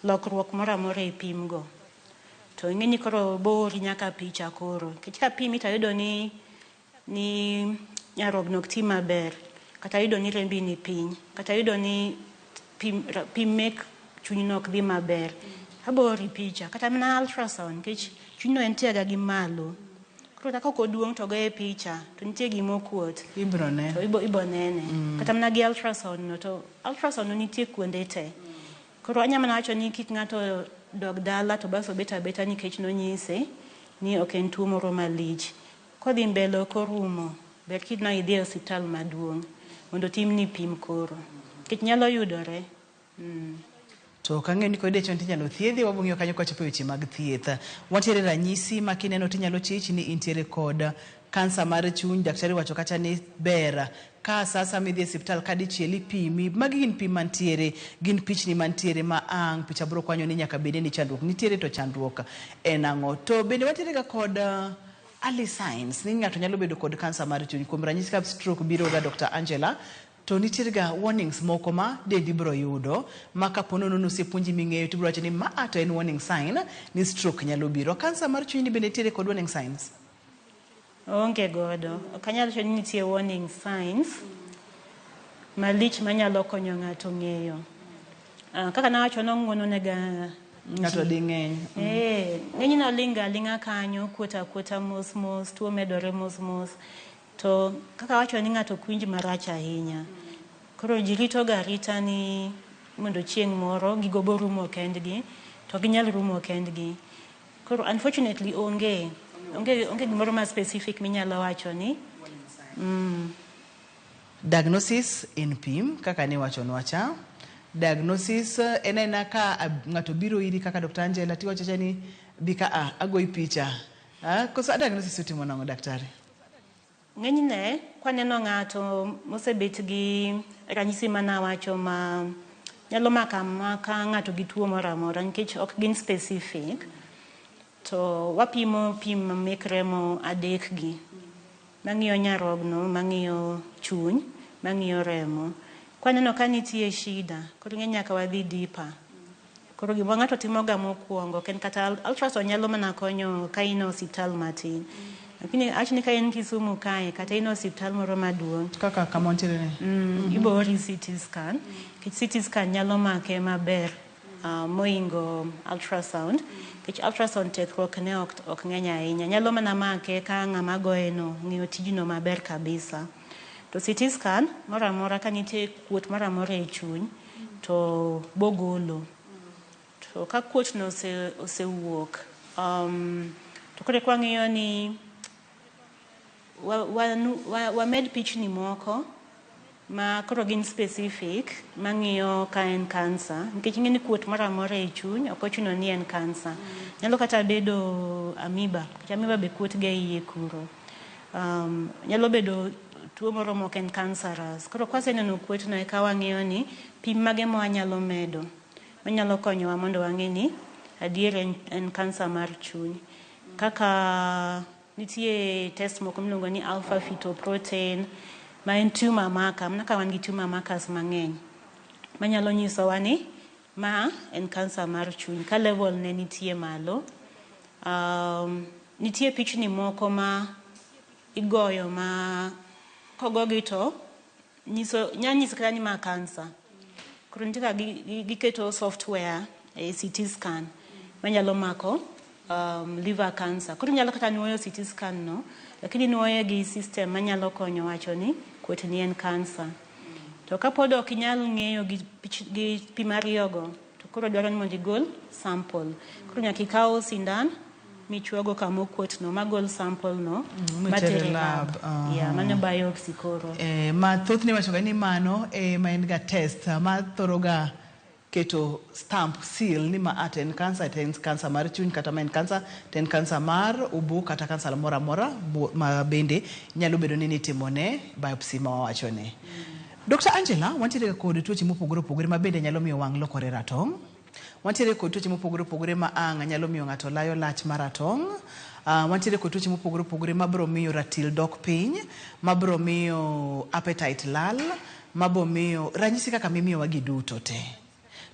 lokruok moro amora e pim go. To ing'e ni koro boori nyaka picha koro. Nikech ka pimi to ayudo ni nyarogno ok ti maber, kata ayudo ni rembi ni piny, kata ayudo ni pim mek chunyno ok dhi maber. Aboori picha, kata mana ultrasound, nikech chunyno entie ga gi malo. Koro kata kok oduong' to goye picha, to nitie gima okuot. Ibro ne. To ibo nene. Kata mana gi ultrasound no, to ultrasound no nitie kuonde te. Koro anya mana wacho ni kik ng'ato dog dala to bas obet abeta nikech nonyise ni ok en tuo moro malich. Kodhi mbele ok orumo, ber kidno idhi e osiptal maduong' mondo timni pim koro. Nikech nyalo yudore. To ok ang'eyo ni kod dicho tinyalo thiedhi, wabiro ng'iyo kanyo kwachopo e weche mag thieth. Wantiere ranyisi ma kineno tinyalo chich ni intiere kod kansa mar chuny. Daktari wacho kacha ni ber ka sasa midhi e osiptal ka dichiel ipimi. Magi gin pim mantiere, gin pichni mantiere ma ang' picha biro kwanyo ni nyaka bede ni chandruok nitiere to chandruok en ang'o. To bende wantiere ga kod early signs ni ng'ato nyalo bedo kod kansa mar chuny. Kuom ranyisi ka stroke biro ga Dr. Angela, to nitiere ga warnings moko ma dendi biro yudo ma kapo nono nosepuonji ming'eyo to ibiro wacho ni ma to en warning sign ni stroke nyalo biro. Kansa mar chuny ni bende nitiere kod warning signs? Onge godo. Ok anyal wacho ni nitie warning signs malich manyalo konyo ng'ato ng'eyo. Kaka nawacho nong'uono nega ng'ato di ng'eny. Ng'enyne oling' aling'a kanyo, kuot akuota mos mos, tuo medore mos mos. To kaka awacho ni ng'ato ok winj marach ahinya. Koro ji rito ga arita ni mondo chieng' moro gigo bo rumo kendgi, to ginyal rumo kendgi. Koro unfortunately onge gimoro ma specific minyalo wacho ni. Diagnosis en pim kaka ne wachonwa cha. Diagnosis en aena ka ng'ato biro iri kaka Dr. Angela tiwacho cha ni bi ka agoyi picha. Koso diagnosis utimo nang'o daktari? Ng'enyne kwaneno ng'ato mosebet gi ranyisi manawacho ma nyalo mako amaka ng'ato gi tuo moro amora nikech ok gin specific, to wapimo pim mek remo 3 gi. Mang'iyo nyarogno, mang'iyo chuny, mang'iyo remo. Kwaneno ka nitie shida, koro ing'e nyaka wadhi deeper. Koro gima ng'ato timo ga mokwongo, ok en kata ultrasound nyalo mana konyo ka in e osiptal matin. Lakini awach ni ka in Kisumu kae, kata in e osiptal moro maduong'. Kaka kama wantiere ni. Ibo ori CT scan. Nikech CT scan nyalo make maber mohingo ultrasound. Nikech ultrasound tekruok ne ok ng'eny ahinya. Nyalo mana make ka ng'ama goye no ng'eyo tijno maber kabisa. To CT scan moro amora ka nitie kuot moro amora e chuny, to bogolo. To ka kuot no osewuok, to koro eka wang'iyo ni wamed pichni moko ma koro gin specific mang'iyo ka en kansa, nikech ing'e ni kuot moro amora e chuny ok ochuno ni en kansa. Nyalo kata bedo amoeba, nikech amoeba be kuot ga e iye kuro. Nyalo bedo tuo moro mok en cancerous. Koro kwaseneno kuot no eka wang'iyo ni pim mage ma wanyalo medo manyalo konyowa mondo wang'e ni adier en kansa mar chuny. Kaka nitie test moko miluongo ni alpha fetoprotein ma en tumor marker, mana ka wan gi tumor markers mang'eny manyalo nyisowa ni ma en kansa mar chuny ka level ne nitie malo. Nitie pichni moko ma igoyo ma kogogi to nyiso nya nyiso kata ni ma kansa. Koro nitie kaka giketo software e CT scan manyalo mako liver cancer. Koro inyalo kata nuoyo CT scan no, lakini nuoye gi system manyalo konyo wacho ni kuot ni en kansa. To kapod ok inyal ng'eyo gi pim ariyogo, to koro dwaro ni mondo igol sample. Koro nyaka ikaw sindan michuogo kama okuot no, magol sample no, mitere matere lab. Lab. Yeah, mano biopsy koro. Ma thothne iwacho ga ni mano ma en ga test ma thoro ga keto stamp seal ni ma a to en kansa, to en kansa mar chuny, kata ma en kansa to en kansa mar obo, kata kansa moro amora ma bende nyalo bedo ni nitimone biopsy ma wawacho ni. Dr. Angela, wantiere kod tuoche mopogore opogore ma bende nyalo miyo wang' lokore ratong'. Wantiere kod tuoche mopogore opogore ma ang' nyalo miyo ng'ato layo lach maratong'. Wantiere kod tuoche mopogore opogore mabiro miyo ratil dok piny, mabiro miyo appetite lal, mabiro miyo ranyisi kaka mimiyowa gi duto te.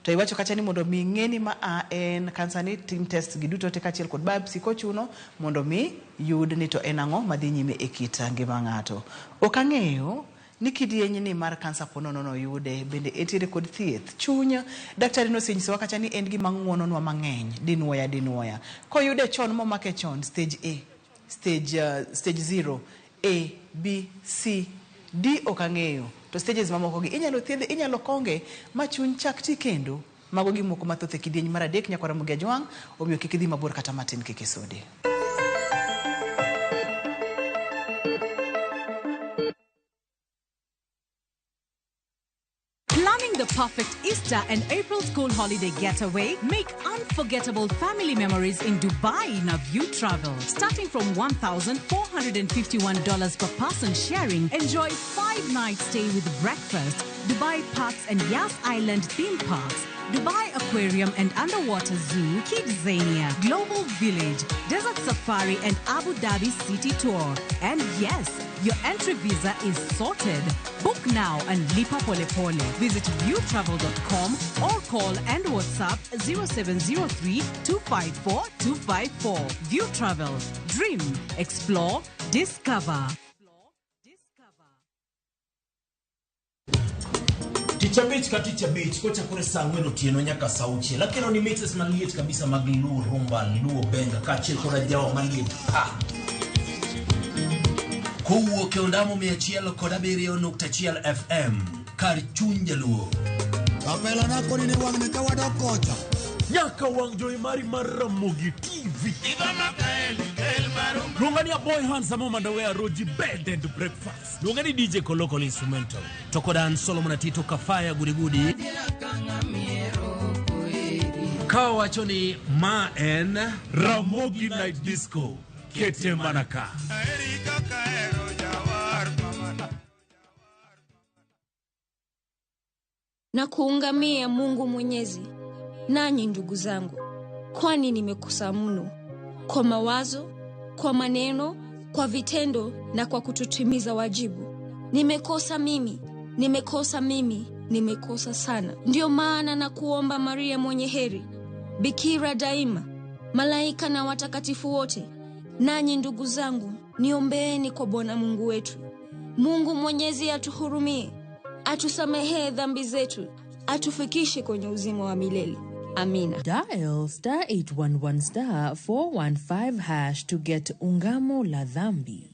To iwacho kacha ni mondo mi ng'e ni ma a en kansa ni tim test gi duto te kaachiel kod biopsy kochuno mondo mi yud ni to en ang'o madhi nyime e kit ngima ng'ato. Ok ang'eyo ni kidieny ni mar kansa ponono no yude bende entiere kod thieth. Chuny daktari nosenyisowa kacha ni en gima ng'uononwa mang'eny dinuoya dinuoya. Koyude chon momake chon stage A, stage 0, A, B, C, D ok ang'eyo. To stages mamoko gi inyalo thiedhe, inyalo konge ma chuny chak ti kendo. Mago gik moko mathoth e kidieny mar adek nyaka Ramogi Ajwang', omiyo kik idhi mabor kata matin kik isudi. Planning the perfect Easter and April school holiday getaway? Make unforgettable family memories in Dubai in View Travel. Starting from $1,451 per person sharing, enjoy 5-night stay with breakfast, Dubai Parks and Yas Island theme parks, Dubai Aquarium and Underwater Zoo, Kidzania, Global Village, Desert Safari and Abu Dhabi City Tour. And yes, your entry visa is sorted. Book now and lipa pole pole. Visit viewtravel.com or call and WhatsApp 0703 254 254. View Travel. Dream, explore, discover. Tich abich ka tich abich kochakore saa ang'wen otieno nyaka saa auchiel akelo ni mixes maliet kabisa mag Luo Rumba, Luo Benga kaachiel kod ajawa maliet pa kowuok e ondamo 107.1 FM kar chuny jaluo. Kapela na koni ni wang'ni ka wadok kocha. Nyaka wang' jowi mari mar Ramogi TV. Luonga ni Aboy Handsome Mandawe Roji Bed and Breakfast. Luonga ni DJ Koloko Instrumental. To kod an Solomon Atito Kafaya Gudigudi. Ka wacho ni ma en Ramogi Night Disco. Kete mana ka. Na kuungamia Mungu Mwenyezi, nanyi ndugu zangu, kwani nimekosa mno kwa mawazo, kwa maneno, kwa vitendo na kwa kutotimiza wajibu. Nimekosa mimi, nimekosa mimi, nimekosa sana. Ndio maana na kuomba Maria mwenye heri, Bikira daima, malaika na watakatifu wote, nanyi ndugu zangu, niombeeni kwa Bwana Mungu wetu. Mungu Mwenyezi atuhurumie, atusamehee dhambi zetu, atufikishe kwenye uzima wa milele. Amina. Dial star 811 star 415 hash to get Ungamo la Dhambi.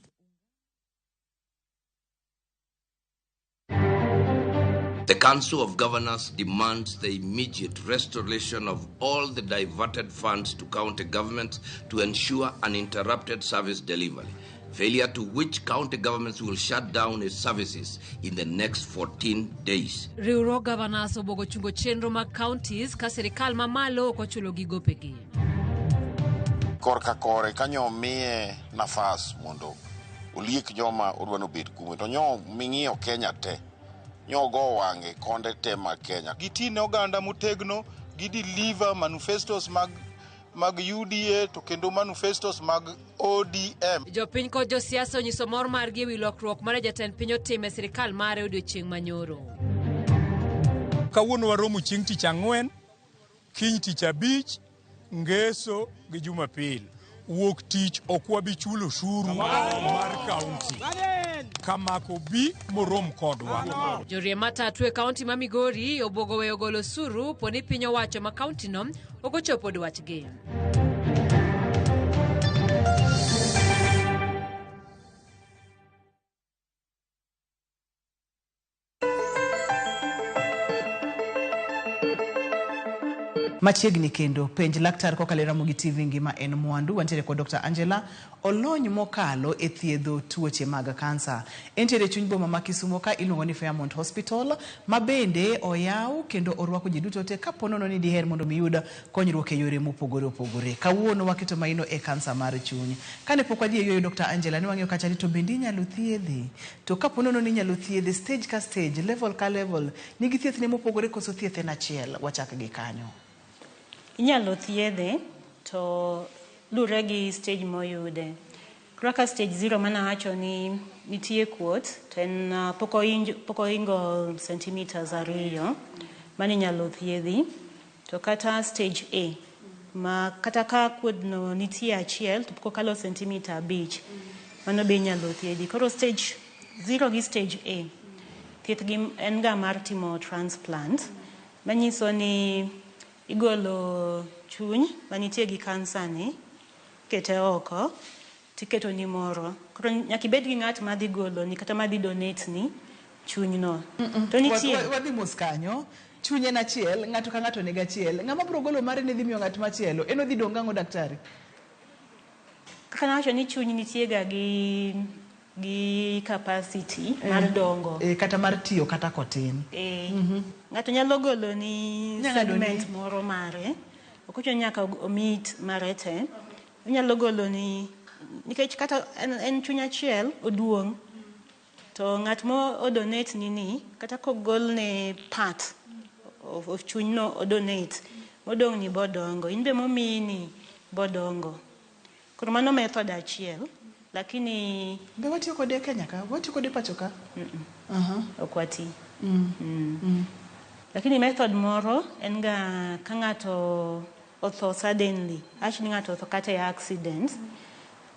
The Council of Governors demands the immediate restoration of all the diverted funds to county governments to ensure uninterrupted service delivery, failure to which county governments will shut down its services in the next 14 days. Riwruog Governors obwogo chungo chenro mag counties ka sirikal mamalo ok ochulo gi gopegi. Korka kore kanyo miye nafas mondo oliek joma odwa nobed kume to nyo ming'iyo Kenya te nyo go wang'e konde te mag Kenya. Giti ne oganda motegno, gideliver manifestos mag UDA to kendo manifestos mag ODM. Jopiny kod josiasa onyiso mor margi ewi lokruok mane jatend piny otimo e sirikal mare odiochieng' manyoro. Kawuono waromo chieng' tich ang'wen, kiny tich abich, ngeso gi Jumapil. Wuok tich ok wabi chulo osuru mar kaunti. Kamako bi morom kodwa. Joriemb matatu e kaunti ma Migori obwogo weyo golo osuru po ni piny owacho ma kauntino ok ochopo dwachgi. Machiegni kendo penj laktar kokalo e Ramogi TV ngima en mwandu. Wantiere kod Dr. Angela olony mokalo e thiedho tuoche mag kansa. Entiere e chuny boma ma Kisumo ka iluongo ni Fairmont Hospital ma bende oyaw kendo orwako ji duto te kapo nono ni diher mondo mi yud konyruok e yore mopogore opogore. Kawuono waketo maino e kansa mar chuny. Kane pok wadhi e yueyo Dr. Angela ne wang'iyo kacha ni to bende inyalo thiedhe. To kapo nono ni inyalo thiedhe stage ka stage, level ka level, nigi thieth ne mopogore koso thieth en achiel? Wachak gi kanyo. Inyalo thiedhe to lure gi stage moyude. Koro ka stage 0 mana wacho ni nitie kuot to en pok ohingo centimeters 2 mano inyalo thiedhi. To kata stage A ma kata ka kuodno nitie achiel to pok okalo centimeter 5 mano be inyalo thiedhi. Koro stage 0 gi stage A thieth gi en ga mar timo transplant manyiso ni igolo chuny manitie gi kansa ni, kete oko, tiketo ni moro. Koro nyaka ibed gi ng'at madhi golo ni kata madhi donate ni chunyno. To nitie Wadhi mos kanyo. Chuny en achiel, ng'ato ka ng'ato nigi achiel. Ng'ama biro golo mare ni dhi miyo ng'at machielo. En odhi dong' gang'o daktari? Kaka nawacho ni chuny nitie ga gi capacity mar dongo. Kata mar tiyo kata kotin. Ng'ato nyalo golo ni segment moro mare. Ok ochuno nyaka omit mare te. Onyalo golo ni nikech kata en chuny achiel oduong'. To ng'at mo odonate ni kata kogolne part of chuny no odonate modong' ni bodongo. In be momiyi ni bodongo. Koro mano method achiel. Lakini be watiyo kode Kenya ka? Watiyo kode pacho ka? Ok wati. Lakini method moro en ga ka ng'ato otho suddenly, awach ni ng'ato otho kata e accident,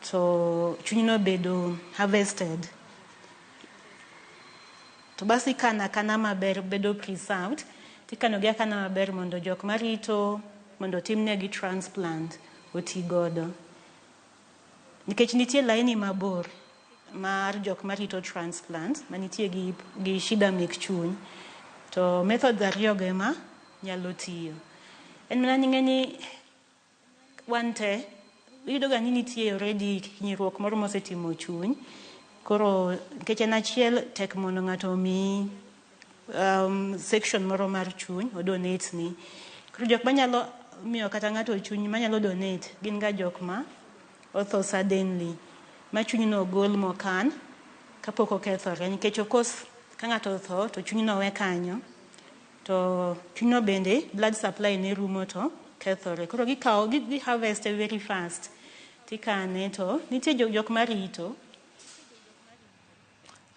to chunyno bedo harvested. To basi ikano akana maber, bedo preserved, tikano gi akana maber mondo jok marito mondo otimnegi transplant oti godo. Nikech nitie laini mabor mar jok marito transplant manitie gi shida mek chuny, to methods ariyo go ema nyalo tiyo. En mana ni ng'eni wan te iyudo ga ni nitie already hinyruok moro mosetimo chuny. Koro nikech en achiel tek mondo ng'ato omiyi section moro mar chuny odonate ni. Koro jok manyalo miyo kata ng'ato chuny manyalo donate gin ga jok ma otho suddenly ma chunyno ogol mokan kapok okethore, nikech of course ka ng'ato otho to chunyno we kanyo to chunyno bende blood supply ne rumo to kethore. Koro gikawo gi harvest very fast tikane to nitie jok marito.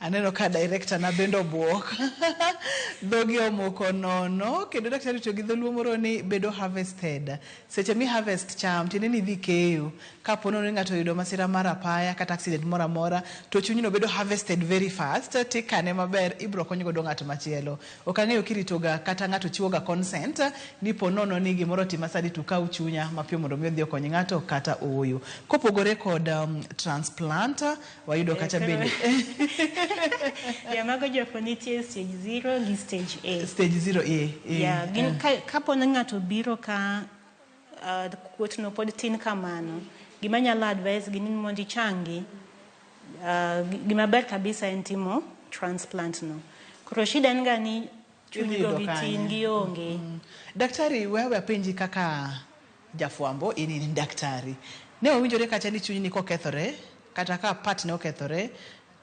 Aneno ka director na bende obuok. Dhogi omoko nono kendo daktari otiyo gi dholuo moro ni bedo harvested. Seche mi harvest cham tiende ni idhi keyo. Kapo nono ni ng'ato oyudo masira mar apaya kata accident moro amora to chunyno bedo harvested very fast tikane maber ibiro kony godo ng'at machielo. Ok ang'eyo kiritoga kata ng'ato chiwoga consent ni po nono ni gimoro otima sani to ukaw chunya mapiyo mondo mi odhi okony ng'ato kata ooyo. Kopogore kod transplant wayudo kacha bende. Yeah, mago jok manitie stage 0 gi stage A. Stage 0 A. Yeah, gin kapo ni ng'ato biro ka kuot no pod tin kamano, gima anyalo advise gi ni mondo ichangi, gima ber kabisa en timo transplant no. Koro shida en ga ni chuny go Idhi yudo gi tin kanye? gionge. Daktari, wewe apenji kaka jafwambo, in in daktari. Ne wawinjore kacha ni chunyni kokethore, kata ka part ne okethore,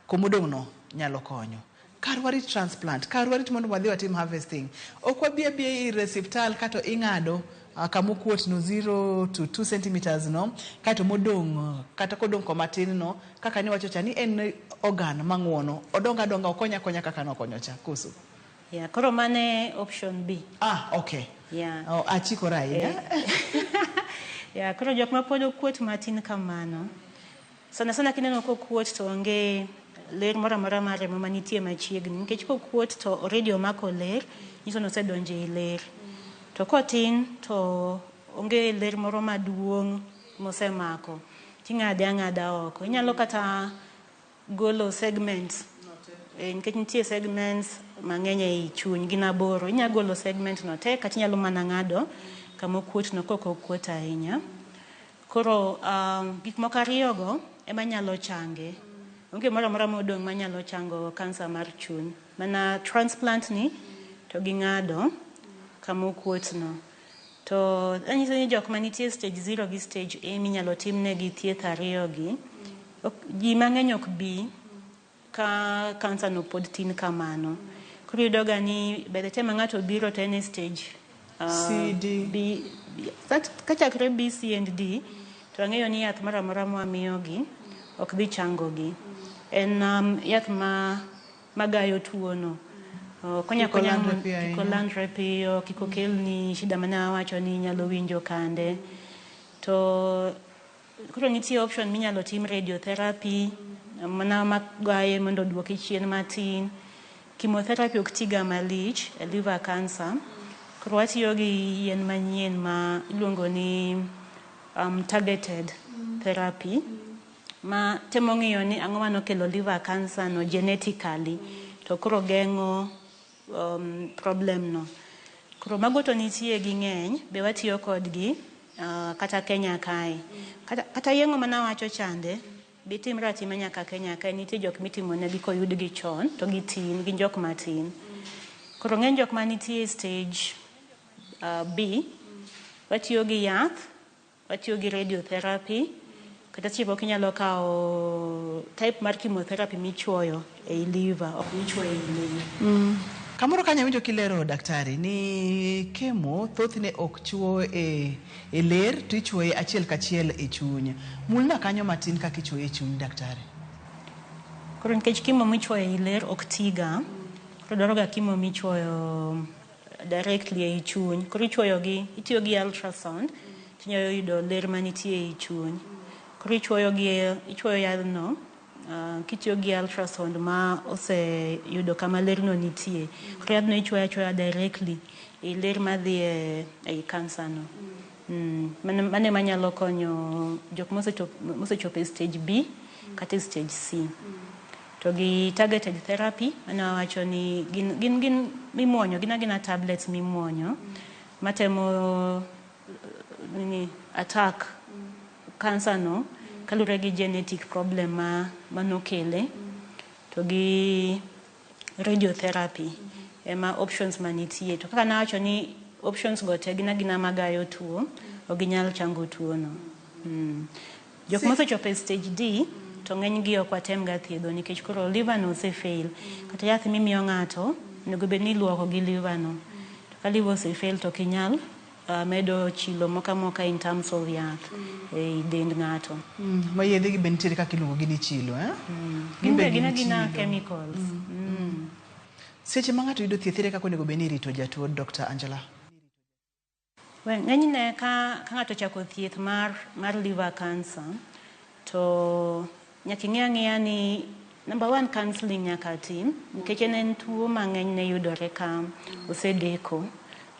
kumodong' no nyalo konyo. Kar warit transplant, kar warit mondo wadhi watim harvesting. Ok wabi abiya ir osiptal kato ing'ado kamokuot no 0 to 2 centimeters no, kato modong' kata kodong' koma tin no, kaka niwacho cha ni en organ mang'uono, odong adonga okonya akonya kaka nokonyo cha, koso? Yeah, koro mane option B. Ah, okay. Yeah. Oh, achikora ahinya. Yeah, koro jok ma pod okuot matin kamano. Sana sana kineno kokuot to onge ler moro amora mar remo manitie machiegni. Nikech kokuot to already omako ler, nyiso ni osedonjo ei ler. To kotin to onge ler moro maduong' mosemako, ting'ade ang'ada oko. Inyalo kata golo segments. Nikech nitie segments mang'eny ei chuny, gin 8. Inyalo golo segment no te, kata inyalo mana ng'ado kama okuot no kok okuot ahinya. Koro gik moko ariyogo ema nyalo change. Onge moro amora modong' manyalo chango kansa mar chuny. Mana transplant ni to gi ng'ado kama okuot no. To anyiso ni jok manitie stage 0 gi stage A minyalo timnegi thieth ariyogi, ji mang'eny ok bi ka kansa no pod tin kamano. Koro iyudo ga ni by the time ma ng'ato biro to en e stage C, D. B, kachakre B, C and D, to ang'eyo ni yath moro amora mwamiyogi ok dhi changogi. En yath magayo tuo no. Konya Kik konya olandre piyo kik ahinya. olandre piyo, kik okelni shida mane awacho ni inyalo winjo kande. To koro nitie option minyalo tim radiotherapy, mana magaye mondo oduoki chien matin. Chemotherapy ok tiga malich e liver cancer. Koro watiyo gi yien manyien ma iluongo ni targeted therapy, ma temo ng'iyo ni ang'o manokelo liver cancer no genetically, to koro geng'o problem no. Koro mago to nitie gi ng'eny, be watiyo kodgi kata Kenya kae. Kata yeng'o manawacho chande, be timre atima nyaka Kenya kae, nitie jok mitimonegi koyudgi chon, to gitin, gin jok matin. Koro ng'eny jok manitie stage B, watiyo gi yath, watiyo gi radiotherapy, kata seche moko inyalo kawo type mar chemotherapy michuoyo ei liver, ok michuoyo ei ler. Kamoro kanyo awinjo kilero daktari ni kemo thothne ok chuo e ler to ichuoye achiel kachiel e chuny. Mulna kanyo matin kaka ichuoye e chuny daktari. Koro nikech kimo michuoyo ei ler ok tiga, koro dwaro ga kimo michuoyo directly ei chuny. Koro ichuoyo gi, itiyo gi ultrasound, tinyalo yudo ler manitie ei chuny. Koro ichuoyo gi, ichuoyo yadhno, kitiyo gi ultrasound ma oseyudo kama lerno nitie. Koro yadhno ichuoyo achuoya directly e ler madhi ei cancer no. Mano ema nyalo konyo jok mosechopo e stage B kata e stage C. To gi targeted therapy, mane wawacho ni gin mimuonyo, gin agina tablets mimuonyo matemo nini attack cancer no kaluwore gi genetic problem manokele. To gi radiotherapy ema options manitie. To kaka nawacho ni options go te gin agina magayo tuo, ok ginyal chango tuo no. Jok mosechopo e stage D to ng'eny gi ok watem ga thiedho nikech koro liver no osefail. Kata yath mimiyo ng'ato onego bed ni iluoko gi liver no. To ka liver osefail to ok inyal medo chilo moko amoka in terms of yath ei dend ng'ato. Ma yedhe gi be nitiere kaka iluongo gi ni chilo, eh? Gin be Gin gin agina chilo. chemicals. Seche ma ng'ato yudo thieth, ere kaka onego bed ni irito jatuo, Dr. Angela? Well, ng'enyne ka ng'ato ochako thieth mar liver cancer, to nyaka ing'e ang'eya ni number one, counseling nyaka tim, nikech en tuo ma ng'enyne yudore ka osedeko,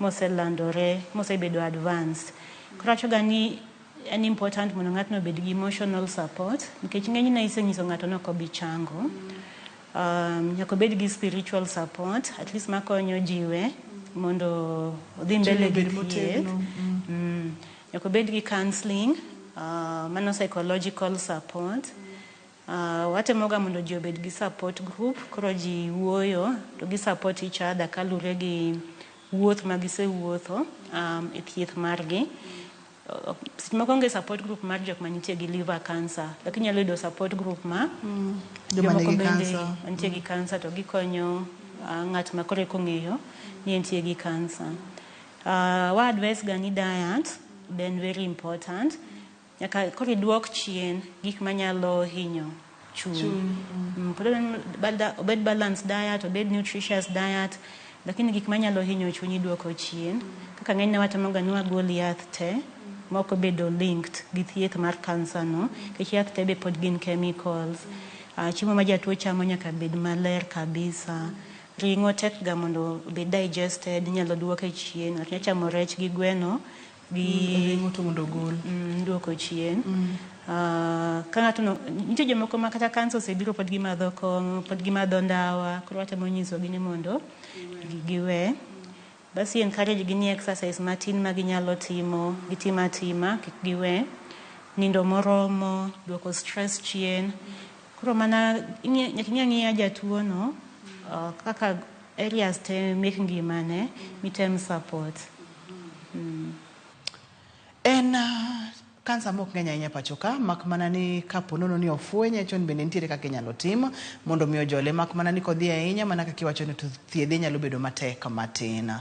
moselandore, mosebedo advanced. Koro awacho ga ni en important mondo ng'atno obed gi emotional support, nikech ng'enyne isenyiso ng'ato ni ok obi chango. Nyaka obed gi spiritual support, at least makonyo jiwe mondo odhi mbele gi Obed thieth. motegno. Nyaka obed gi counseling, mano psychological support. Watemoga mondo ji obed gi support group, koro ji wuoyo to gi support each other kalure gi wuoth ma gisewuotho e thieth margi. Seche moko onge support group mar jok manitie gi liver cancer, lakini inyalo yudo support group ma Joma jomoko nigi bende cancer. mantie gi cancer to gikonyo ng'at ma koro eka ong'eyo ni entie gi cancer. Wa advise ga ni diet be en very important. Nyaka koro iduok chien gik manyalo hinyo chuny. Chuny. Pod obed balanced diet, obed nutritious diet, lakini gik manyalo hinyo chuny iduoko chien. Kaka ng'enyne watemo ga ni wagol yath te mok obedo linked gi thieth mar cancer no, nikech yath te be pod gin chemicals. Chiemo ma jatuo chamo nyaka bed maler kabisa. Ring'o tek ga mondo obed digested, inyalo duoke chien. Ng'ato nyalo chamo rech gi gweno gi Ring'o to mondo ogol. Duoko chien. Ka ng'ato no, nitie jomoko ma kata kansa osebiro pod gimadho kong'o, pod gimadho ndawa, koro watemo nyisogi ni mondo giwe. Basi encourage gi ni exercise matin ma ginyalo timo, gitim atima, kik giwe. Nindo moromo, duoko stress chien. Koro mana nyaka ing'i ang'iya jatuo no, kaka areas te mek ngimane, mitem support. En kansa mok ng'eny ahinya pacho ka, mak mana ni kapo nono ni ofwenye chon bende nitiere kaka inyalo tim mondo mi ojole, mak mana ni kodhi ahinya mana kaka iwacho ni to thiedhe nyalo bedo matek matin.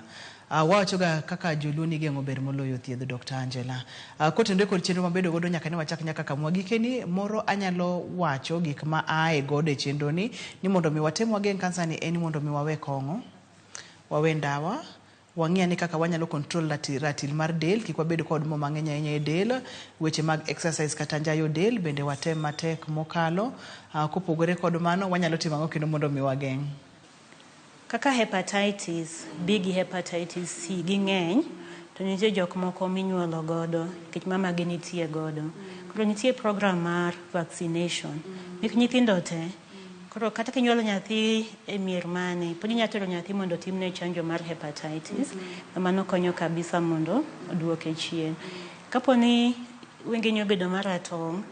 Wawachoga kaka joluo ni geng'o ber moloyo thiedho Dr. Angela. Kotenore kod chenro mabedo godo nyaka ne wachak nyaka kama gikeni, moro anyalo wacho gik ma ae godo e chenro ni mondo mi watem wageng' kansa ni en mondo mi wawe kong'o, wawe ndawa, wang'i ane kaka wanyalo control ratil mar del, kik wabed kod mo mang'eny ahinya e del, weche mag exercise kata njayo del bende watem matek mokalo. Kopogore kod mano, wanyalo timo ang'o kendo mondo mi wageng'? Kaka hepatitis B gi hepatitis C ging'eny, to nitie jok moko minyuolo godo nikech mama gi nitie godo. Koro nitie program mar vaccination mek nyithindo te. Koro kata kinyuolo nyathi e mier mane, pod inyalo tero nyathi mondo otimne chanjo mar hepatitis. Mano konyo kabisa mondo oduoke chien. Kapo ni wengeni obedo maratong',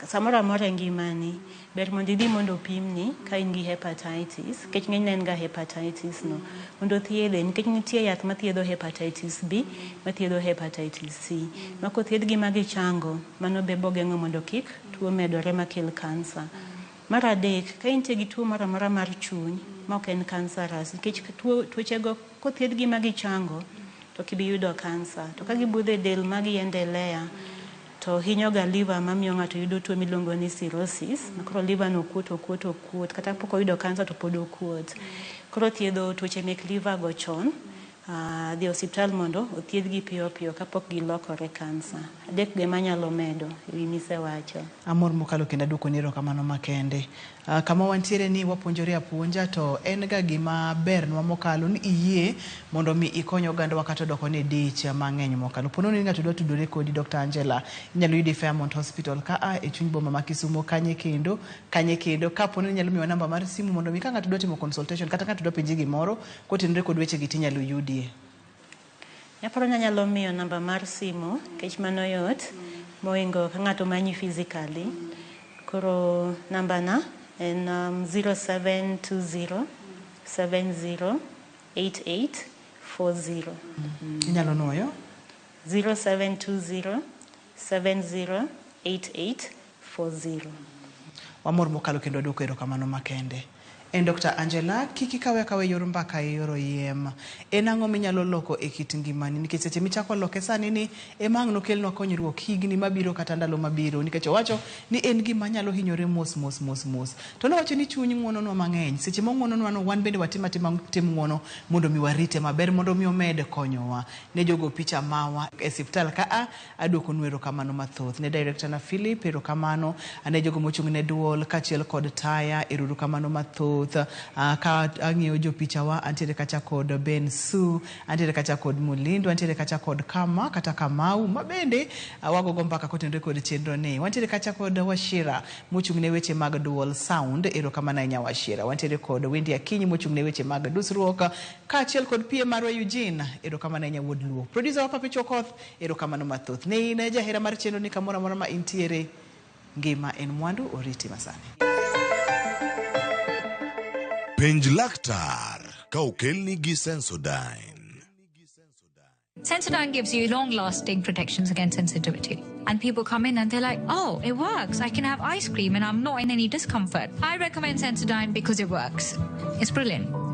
samoro amora e ngimani, ber mondo idhi mondo opimni ka in gi hepatitis, nikech ng'enyne en ga hepatitis no. Mondo thiedhe, nikech nitie yath mathiedho hepatitis B, mathiedho hepatitis C. Ma kothiedhgi ma gichango, mano be bogeng'o mondo kik tuo medore makel kansa. Mar adek, ka intie gi tuo moro amora mar chuny, ma ok en cancerous, nikech tuochego kothiedhgi ma gichango, to ok ibi yudo kansa. To ka gibudho e del ma giendelea, to hinyo ga liver mamiyo ng'ato yudo tuo miluongo ni cirrhosis, ma koro liver no okuot, okuot, okuot, kata pok oyudo kansa to pod okuot. Koro thiedho tuoche mek liver go chon, dhi e osiptal mondo othiedhgi piyo piyo kapok gilokore kansa. Adek go ema anyalo medo ewi misewacho. Amor mokalo kendo aduokoni erokamano makende. Kama wantiere ni wapuonjore apuonja to en ga gima bernwa mokalo ni iyie mondo mi ikony ogandawa kata odoko ni dich mang'eny mokalo. Po nono ni ng'ato dwa tudore kodi Dr. Angela, inyalo yudi Fairmont Hospital ka a e chuny boma ma Kisumo kanye kendo, kanye kendo. Kapo ni inyalo miwa namba mar simu mondo mi ka ng'ato dwa timo consultation kata ng'ato dwa penji gimoro kotenore kod weche gi tinyalo yudie. Aparo ni anyalo miyo namba mar simu nikech mano yot mohingo ka ng'ato manyi physically. Koro namba na en 0720 70 88 40. Inyalo nuoyo? 0720 70 88 40. Wamor mokalo kendo waduoko erokamano makende. En Dr. Angela, kik ikawe akawa e yor mbaka e yor oyiem. En ang'o minyalo loko e kit ngimani? Nikech seche michako loke sani ni ema ang' nokelnwa konyruok higni mabiro kata ndalo mabiro. Nikech owacho ni en gima nyalo hinyore mos mos mos mos. To nowacho ni chuny ng'uononwa mang'eny. Seche mong'uononwa no wan bende watim atima tim ng'uono mondo mi warite maber mondo mi omed konyowa. Ne jogo picha mawa e siptal ka a aduokonu erokamano mathoth. Ne director na Philip erokamano, ane jogo mochung' ne duol kaachiel kod taya erokamano mathoth. mathoth. Ka ang'iyo jopichawa, antiere kacha kod Ben Su, antiere kacha kod Mulindo, antiere kacha kod Kama kata Kamau, ma bende wagogo mbaka kotenore kod chenro ni. Wantiere kacha kod Washira mochung' ne weche mag dual sound, erokamano ahinya Washira. Wantiere kod Wendy Akinyi mochung' ne weche mag dusruok, kaachiel kod PM marwa Eugene, erokamano ahinya wuod Luo. Producer wa Papi Chokoth, erokamano mathoth. Ne in jahera mar chenro ni kamoro amora ma intiere, ngima en mwandu, oriti masani. Penj laktar ka okelni gi Sensodyne. Sensodyne gives you long-lasting protections against sensitivity. And people come in and they're like, oh, it works. I can have ice cream and I'm not in any discomfort. I recommend Sensodyne because it works. It's brilliant.